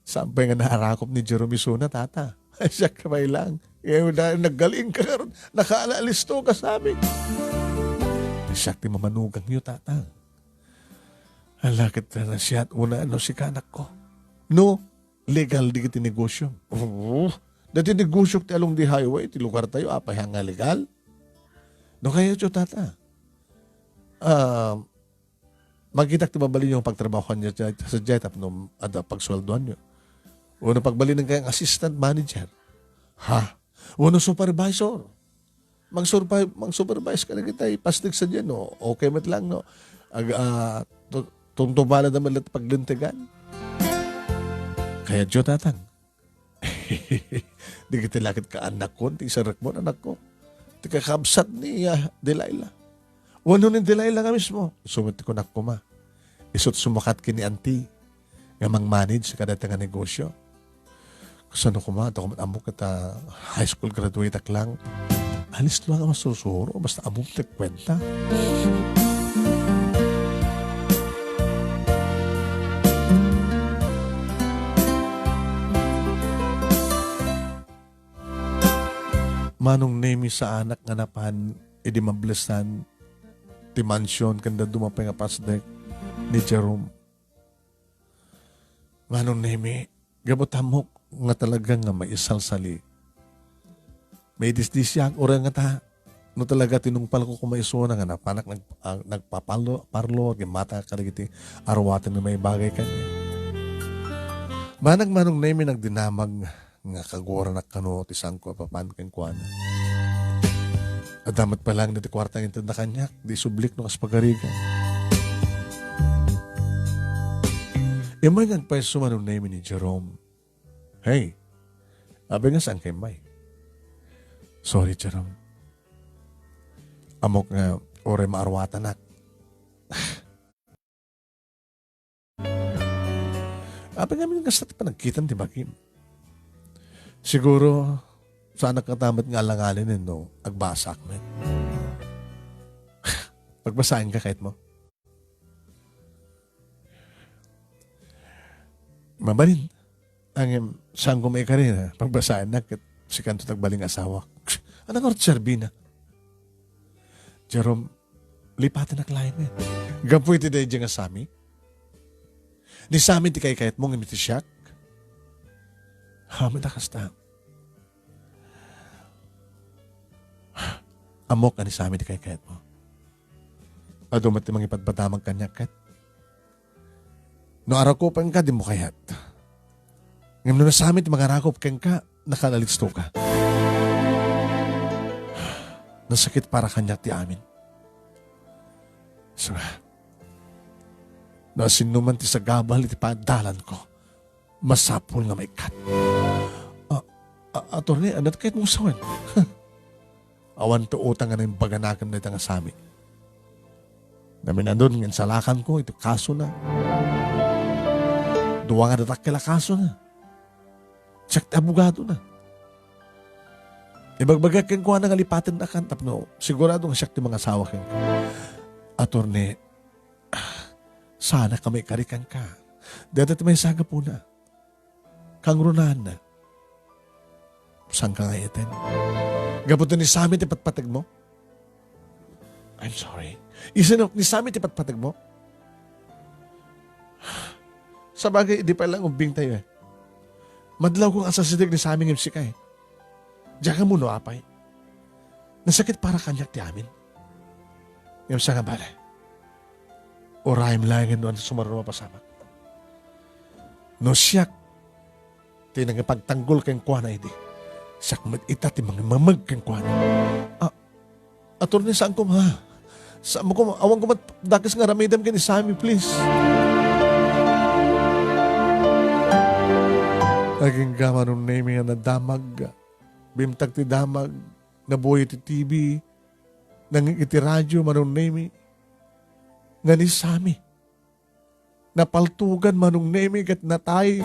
Saan pay nga naarakop ni Jerome isuna, Tata. Siak pay lang. Eh, na-, naggaling ka ngarud. Nakaalisto ka sa amin. Siak ti mamanugangyo, Tata. Ala, ket nasiat una no sika, anakko. No, legal dagiti negosio. Oo. Dagiti negosio ti along di highway, ti lugar tayo, apay nga legal? No kayatyo, Tata. Ah, makitak ti mabalinyo nga pagtrabahoan niya sadiay tapno adda pagsueldoanyo. Wenno pagbalinen kayo nga assistant manager. Ha? Wenno supervisor. Mag-survive, mag-supervise ka na kita, ipastig sa dyan, no? Okay met lang, no? Ag-, ah, tu-, tungtungpalad naman la't paglintegan. Kayatyo, Tatang. Di kita lakit ka anakko, ti isarek mo, anakko. Ti kakabsat ni, ah, Delilah. Wenno ni Delilah nga mismo. Isumit ko nakko, ma. Isut sumakat ken ni Auntie nga mang-manage kadayta nga negosyo. Kasano koma, adda koma ammok ket, ah, high school graduate ak lang. Alis lang a masursuro, basta ammom ti kuenta. Manong Nemy, saanak nga napan idi mablesan ti mansion ken dadduma pay nga pasdek ni Jerome. Manong Nemy, gapu ta ammok nga talaga nga maisalsali. Maidisdisiak, uray ngata, no talaga tinungpalko koma isuna nga napanak nag-, ah, nagpapalo-, parlo, agimmata kadagiti aruaten nga maibagay kaniak. Manang Manong Nemy nagdinamag nga kaguaranak kano ti saanko a papan kenkuana. Adda met pay lang dagiti kuarta nga intedna kaniak, di sublik no kas pagarigan. Immay nga agpayso Manong Nemy ni Jerome. Hey, apay nga saan ka immay? Sorry, Jerome. Ammok nga uray maaruatanak. Apay ngamin kasta ti panagkitam ti bagim? Siguro, saanak ngata met nga alanganen no agbasak met. Pagbasaen ka kayat mo? Mabalin. Ngem, saanko maikari na, pagbasaennak, ket sikanto ti agbalin nga asawak. Ania ngarud ti serbina? Jerome, lipatenak laeng, eh. Gapu iti daydiay nga Sammy? Ni Sammy ti kaykayatmo ngem iti siak? Amin a kasta. Ammok a ni Sammy ti kaykayatmo. Adu met ti mangipadpadamag kaniak ket. No arakupenka, dimo kayat. Ngem no ni Sammy ti mangarakup kenka, nakaalalistoka. Nasakit para kaniak ti amin. Isu nga, no asinoman ti sagabal iti padalanko, masapul nga maikkat. A, a, attorney, ania ti kayatmo nga sawen? Awan ti utang nga naimbaganakem dayta nga Sammy. Naminadun nga insalakanko iti kasona. Dua nga dakkel a kasona. Siak ti abogadona. Ibagbagak kenkuana nga lipatennakan tapno sigurado nga siak ti mangasawa kenka. Attorney, saanak a maikari kenka. Dayta ti maysa a gapuna. Kangrunaanna. Saanka nga iten? Gapu ta ni Sammy ti patpategmo? I'm sorry. Isu no, ni Sammy ti patpategmo? Sabagay, idi pay laeng ubbingtayo, eh. Madlawko nga asasideg ni Sammy ngem sika, eh. Diak ammo no apay. Nasakit para kaniak ti amin. Ngem saan nga bale? Urayem laengen no ania ti sumaruno a mapasamak. No siak ti nangipagtanggol kenkuana idi, siak met ita ti mangimameg kenkuana. A, attorney, saanko nga. Saanko, awanko met dakes nga aramidem ken ni Sammy, please. Agingga, Manong Nemy, nga nadamag. Bimtag ti damag. Nabuya iti T V. Nangngeg iti radio, Manong Nemy, nga ni Sammy. Napaltogan, Manong Nemy, ket natay.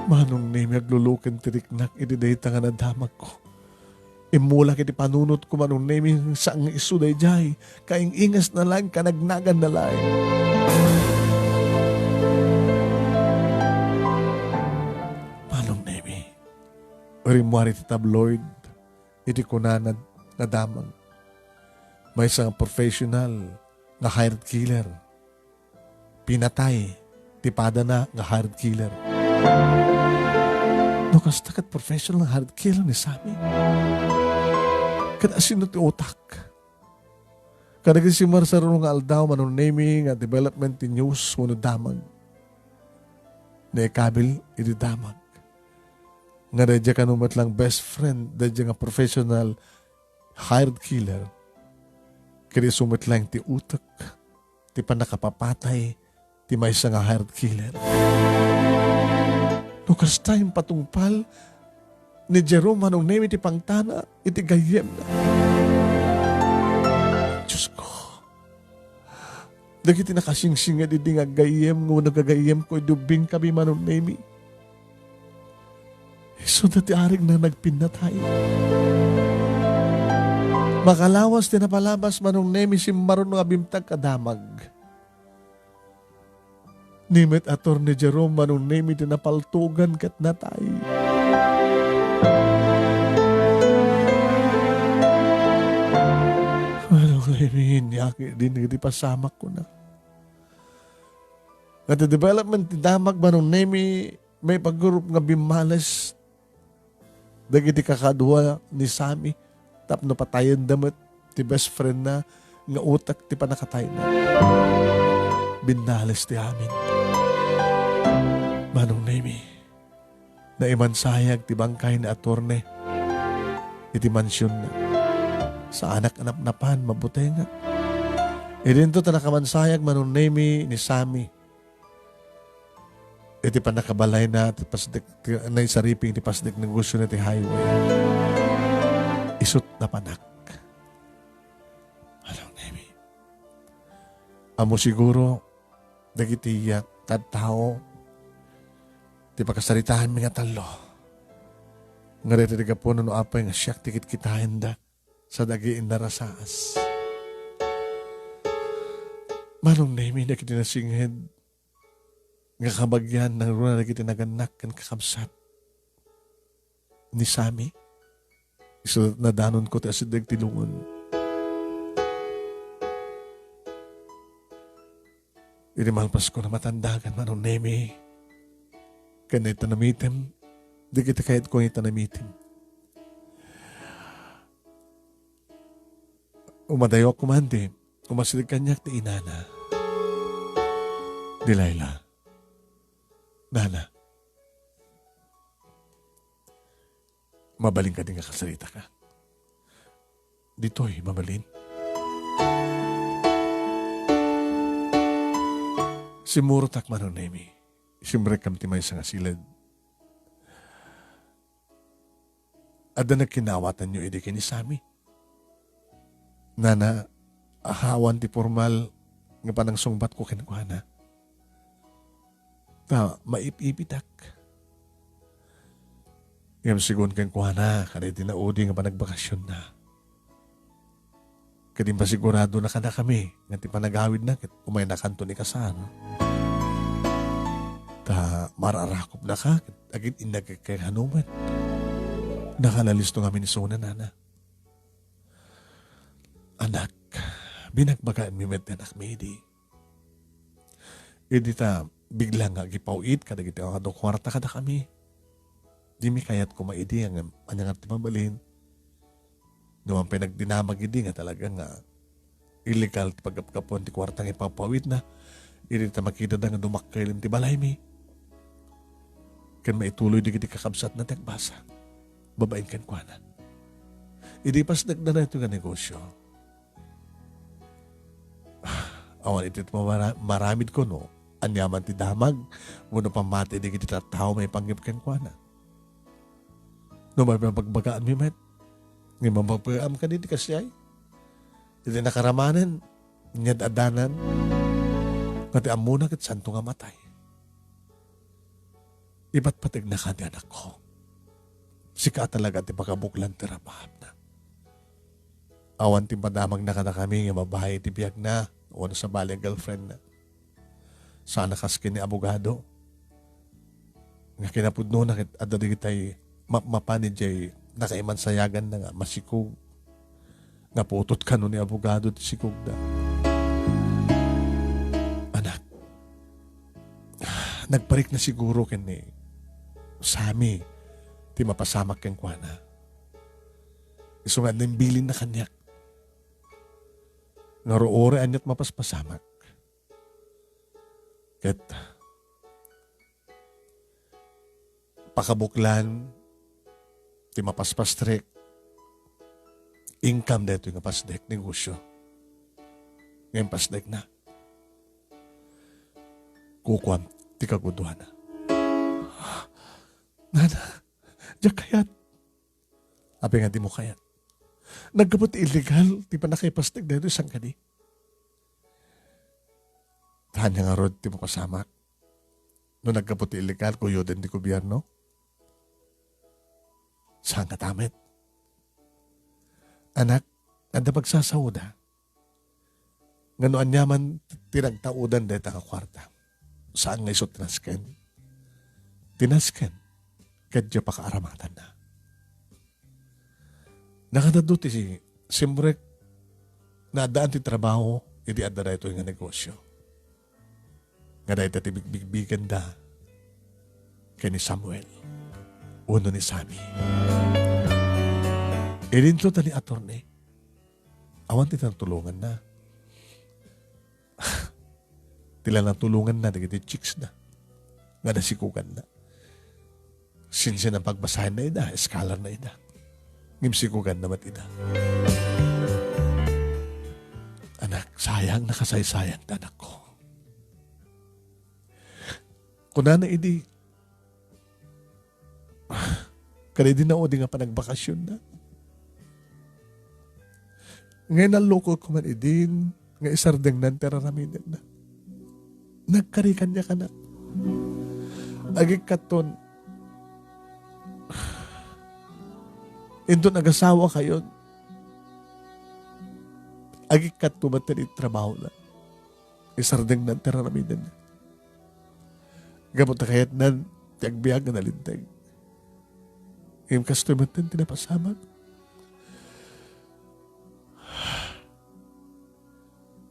Manong Nemy, agluluken ti riknak iti dayta nga nadamagko. Immulak iti panunotko, Manong Nemy, saan nga isu daydiay. Kaing-ingasna laeng, kanagnaganna laeng. Manong Nemy, rimmuar iti tabloid iti kunana nga damag. Maysa nga professional nga hired killer. Pinatay ti padana nga hired killer. No kasta, ket professional nga hired killer ni Sammy. Ket asino ti utak? Kadagiti sumarsaruno nga aldaw, Manong Nemy, nga development ti news wenno damag. Naikabil iti damag nga daydiay kano met laeng best friend daydiay nga professional hired killer. Ket isu met laeng ti utek ti pannakapapatay ti maysa nga hired killer. No kasta, impatungpal ni Jerome, Manong Nemy, ti pangtana iti gayyemna. Diosko, dagiti nakasingsinged idi nga aggayyem wenno gagayyemko idi ubbingkami, Manong Nemy, isuda ti arigna nagpinnatay. Makalawas ti napalabas, Manong Nemy, simmaruno nga bimtag a damag. Ni met Attorney Jerome, Manong Nemy, ti napaltogan ket natay. Manong Nemy, inyaki din iti pasamak, kuna. Nga ti development ti damag, Manong Nemy, maipagurup nga bimmales dagiti kakadua ni Sammy tapno patayenda met ti best friend na nga utek ti pannakatayna. Binnales ti amin. Manong Nemy, naimansayag ti bangkay ni Attorney iti mansionna. Saanak a napnapan, mabutengak. Idinto ta nakamansayag, Manong Nemy, ni Sammy iti pannakabalayna ti pasdek, ti naisariping ti pasdek negosiona ti highway. Isut' napanak. Manong Nemy, ammo siguro dagiti tattao ti pakasaritaanmi nga tallo. Nga dayta ti gapuna no apay nga siak ti kitkitaenda sadagiti innarasaas. Manong Nemy, dagiti nasinged nga kabagian nangruna dagiti nagannak ken kakabsat ni Sammy, isu nadanonko ti asideg ti lungon. Idi malpasko, namatandagan, Manong Nemy, ken ita namitem, dagiti kayatko nga ita namitem. Umadayok koma idi, umasideg kaniak ti inana. Delilah. Nana. Mabalin kadi nga kasaritaka? Ditoy, mabalin. Simmurotak, Manong Nemi. Simrekam ti maysa nga siled. Adda nagkinaawatanyo idi ken ni Sammy? Nana, awan ti pormal nga panangsungbatko kenkuana. Ta maip-ipitak. Ngem sigun kenkuana, kada iti naudi nga panagbakasionna. Ket impasiguradona kadakami nga ti panagawidna ket umaynakanto ni kasar. Ta mararakopnaka ket agin-innaka ket kano met. Nakalalisto ngamin isuna, Nana. Anak, binagbagaanmi met ti anakmi idi. Idi ta bigla nga agipaw-it kadagiti adu a kuarta kadakami. Dimi kayat koma idi nga ania nga ti mabalin. Numan pay nagdinamag idi nga talaga nga illegal ti paggapgapuan ti kuarta nga ipapaw-itna. Idi ta makitada nga dumakkel iti balaymi. Ken maituloy dagiti kakabsatna ti agbasa babaen kenkuana. Idi pasdekda daytoy nga negosio, awan iti mara-, maramid kuno, aniaman ti damag, wenno pammati dagiti tattao maipanggep kenkuana. No mapagbagaanmi met, nga mabagbagaan kadi ti kasiay, iti nakaramanen, nga ad-adanan, nga ti ammona ket santo nga matay. Ipatpategna kadi, anakko. Sika talaga ti pakabuklan ti rapaapna. Awan ti madamagna kadakami nga babai ti biagna, wenno sabali a girlfriendna. Sana kas ken ni abogado. Nga kinapudnona ket adda dagitay mapmapan idiay nakaimansayaganna nga masikog. Nga putot kano ni abogado ti sikogda. Anak, nagparikna siguro ken ni Sammy ti mapasamak kenkuana. Isu nga imbilinna kaniak. Nga uray aniat mapaspasamak. Ket pakabuklan ti mapaspastrek. Income daytoy nga pasdek, negosyo. Ngem pasdekna. Kukuam ti kaguduana. Nana, diak kayat. Apay nga dimo kayat? Naggapu ti illegal ti pannakaipasdek daytoy sangkadi. Ania ngarud ti mapasamak? No naggapu ti illegal, kuyoden ti gobierno? Saan nga ta met? Anak, adda pagsasaoda. Nga no aniaman ti nagtaudan dayta nga kuarta, saan nga isu tinasken? Tinasken ket diay pakaaramatanna. Nakadadu ti simrek nga addaan ti trabaho idi adda daytoy nga negosyo. Nga dayta ti bigbigbigenda ken ni Samuel wenno ni Sammy. Idinto ta ni attorney. Awan ti natulonganna. Ti la natulonganna dagiti chicks na nga nasikuganna. Sinsinan pagbasaenna ida, scholar na ida. Ngem sikuganna met ida. Anak, sayang, nakasaysayang ti anakko. Kunana idi, kada idi naudi nga panagbakasionna. Ngay nalukok man idin nga isardengnan ti raramidenna. Nagkari kaniak, anak. Agikkaton, inton agasawa kayon, agikkato met ti trabahona. Isardengnan ti raramidenna. Gapu ta kayatnan ti agbiag nga nalinteg. Ngem kastoy met ti napasamak.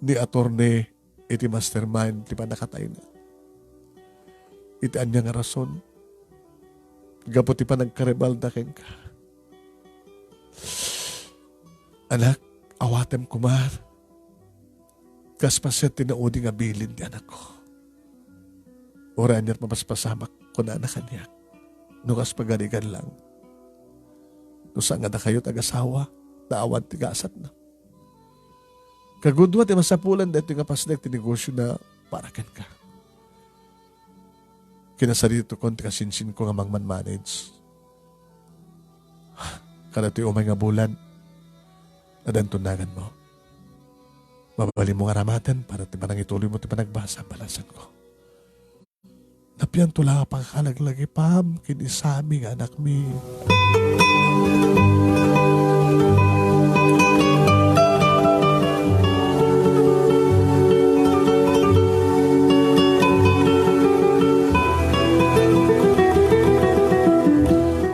Ni attorney iti mastermind ti pannakatayna. Iti ania nga rason, gapu ti panagkaribalda kenka. Anak, awatem koma. Kas paset ti naudi nga bilin ti anakko. Uray ania't mapaspasamak, kunana kaniak. No kas pagarigan lang. No saan nga dakayo ti agasawa, ta awan ti gasatna. Kagudua ti masapulan daytoy nga pasnek ti negosiona para kenka. Kinasaritakon ti kasinsinko nga mangmanmanage. Kada ti umay nga bulan, addanto naganmo. Mabalinmo nga aramaten para ti panangituloymo ti panagbasa, balasanko. Napianto la a pakakalaglagipam ken ni Sammy nga anakmi.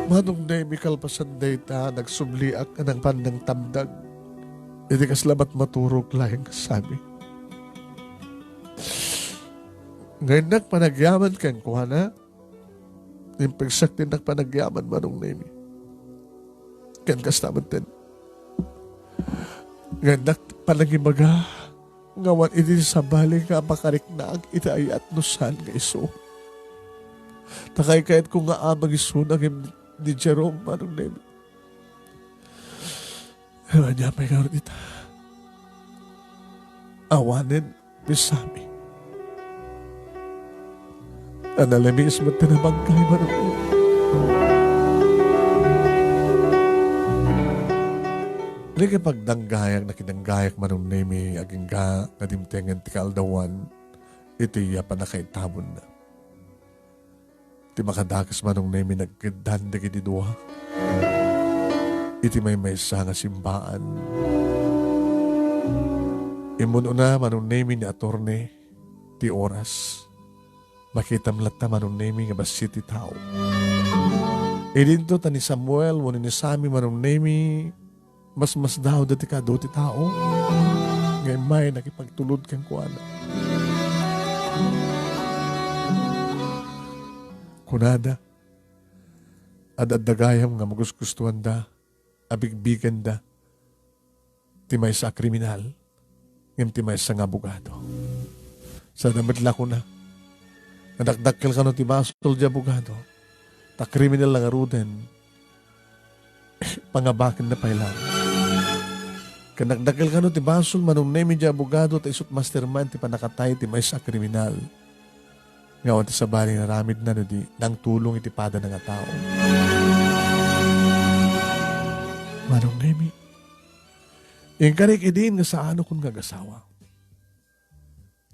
Manong Nemi, kalpasan dayta, nagsubliak a nangpan nangtamdag. Idi kasla met maturog laeng nga Sammy. Nga innak panagyaman kenkuana, impegsek ti innak panagyaman, Manong Nemi. Ken kasta metten. Nga innak panangibaga, nga awan idi sabali nga makariknaak iti ayat no saan nga isu. Ta kaykayatko nga amag isuna ngem ni Jerome, Manong Nemi. Ania pay ngarud ita? Awanen ni Sammy. Nalamiis met ti nabangkay, Manong Nemi. Dagiti pagdanggayak, nakidanggayak, Manong Nemi, agingga nga dimtengen ti kaaldawan iti pannakaitabonna. Ti makadakes, Manong Nemi, nagkeddan dagiti dua iti maymaysa nga simbaan. Immun-una, Manong Nemi, ni attorney ti oras. Makitam latta, Manong Nemi, nga bassit ti tao. Idinto ta ni Samuel wenno ni Sammy, Manong Nemi, masmasdawda ti kaadu ti tao nga immay nakipagtulod kenkuana. Kunada, ad-adda gayam nga magugustoanda a bigbigenda ti maysa a kriminal ngem ti maysa nga abogado. Sada met la kuna, nadakdakkel kano ti basol ti abogado, ta kriminal la ngaruden, pangabakenna pay laeng. Ken nadakdakkel kano ti basol, Manong Nemi, ti abogado, ta isu't mastermind ti pannakatay ti maysa a kriminal. Nga awan ti sabali nga aramidna no di nangtulong iti padana nga tao. Manong Nemi, inkarik idin nga saanakon nga agasawa.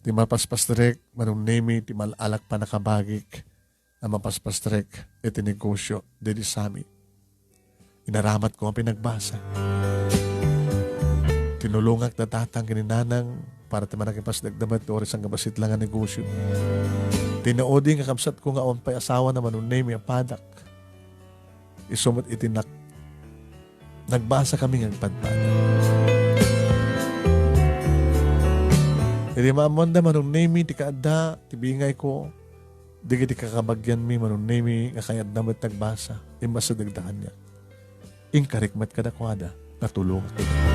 Ti mapaspastrek, Manong Nemi, ti mal-alak pannakabagik a mapaspastrek iti negosio daydi Sammy. Inaramatko nga pinagbasa. Tinulongak da tatang ken ni nanang para ti mannakipasdek da met ti oras nga bassit la nga negosio. Ti naudi nga kabsatko nga awan pay asawana, Manong Nemi, a padak. Isu met iti nak-, nagbasa kami nga agpadpada. Idi maammoanda, Manong Nemi, ti kaadda ti bingayko, dagiti kakabagianmi, Manong Nemi, nga kayatda met agbasa, immasidegda kaniak. Inkarik met kadakuada nga tulongak ida.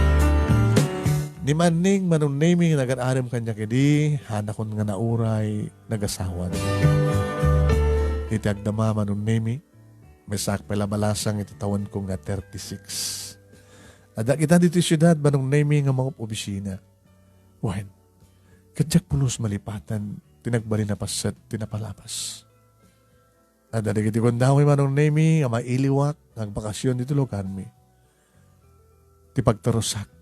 Ni Manning, Manong Nemi, nga nagar-arem kaniak idi, hanakon nga nauray nagasawan. Iti agdama, Manong Nemi, maysaak pay la balasang iti tawenko nga thirty-six. Adda kita ditoy siudad, Manong Nemi, nga mangup-obisina. Wen, ket diak pulos malipatan ti nagbalin a paset ti napalabas. Adda dagiti gundaway, Manong Nemi, nga mailiwak nga agbakasyon ditoy lugarmi. Ti pagtarusak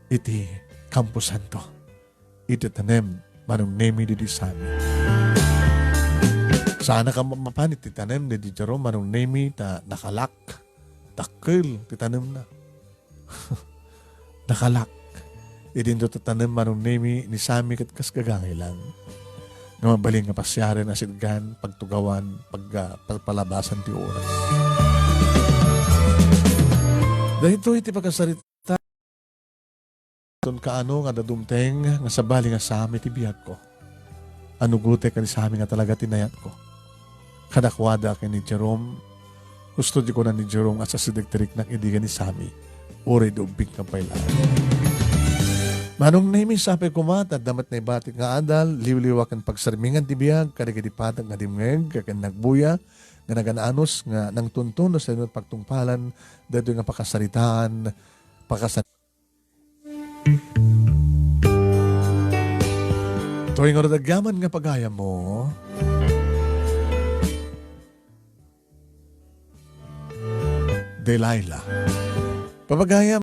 iti Camposanto, iti tanem, Manong Nemi, daydi Sammy. Saanak a mapan iti tanem daydi Jerome, Manong Nemi, ta nakalak. Dakkel ti tanemna. Nakalak. Idinto ti tanem, Manong Nemi, ni Sammy ket kas gagangay lang. Nga mabalin nga pasiaren a sitgan, pagtugawan, pag-, ah, palpalabasan ti oras. Daytoy ti pagkasarita ton kaano nga dadumteng nga sabali nga Sammy ti biagko. Anugotek a ni Sammy nga talaga ti nayatko. kadakuada ken ni Jerome. Husto ti kuna ni Jerome nga sasideg ti riknak idi ken ni Sammy. Uray di ubbing ka pay laeng. Manong Nemi, sapay koma, ta adda met naibatik nga adal, liwliwa ken pagsarmingan ti biag, kadagiti patag nga dimngeg, ken nagbuya, nga nagan-anus, nga nangtuntunos, ken pagtungpalan, daytoy nga pakasaritaan, pakasar-, Toy nga rudagyaman nga pagayam mo, Delilah. Papagayam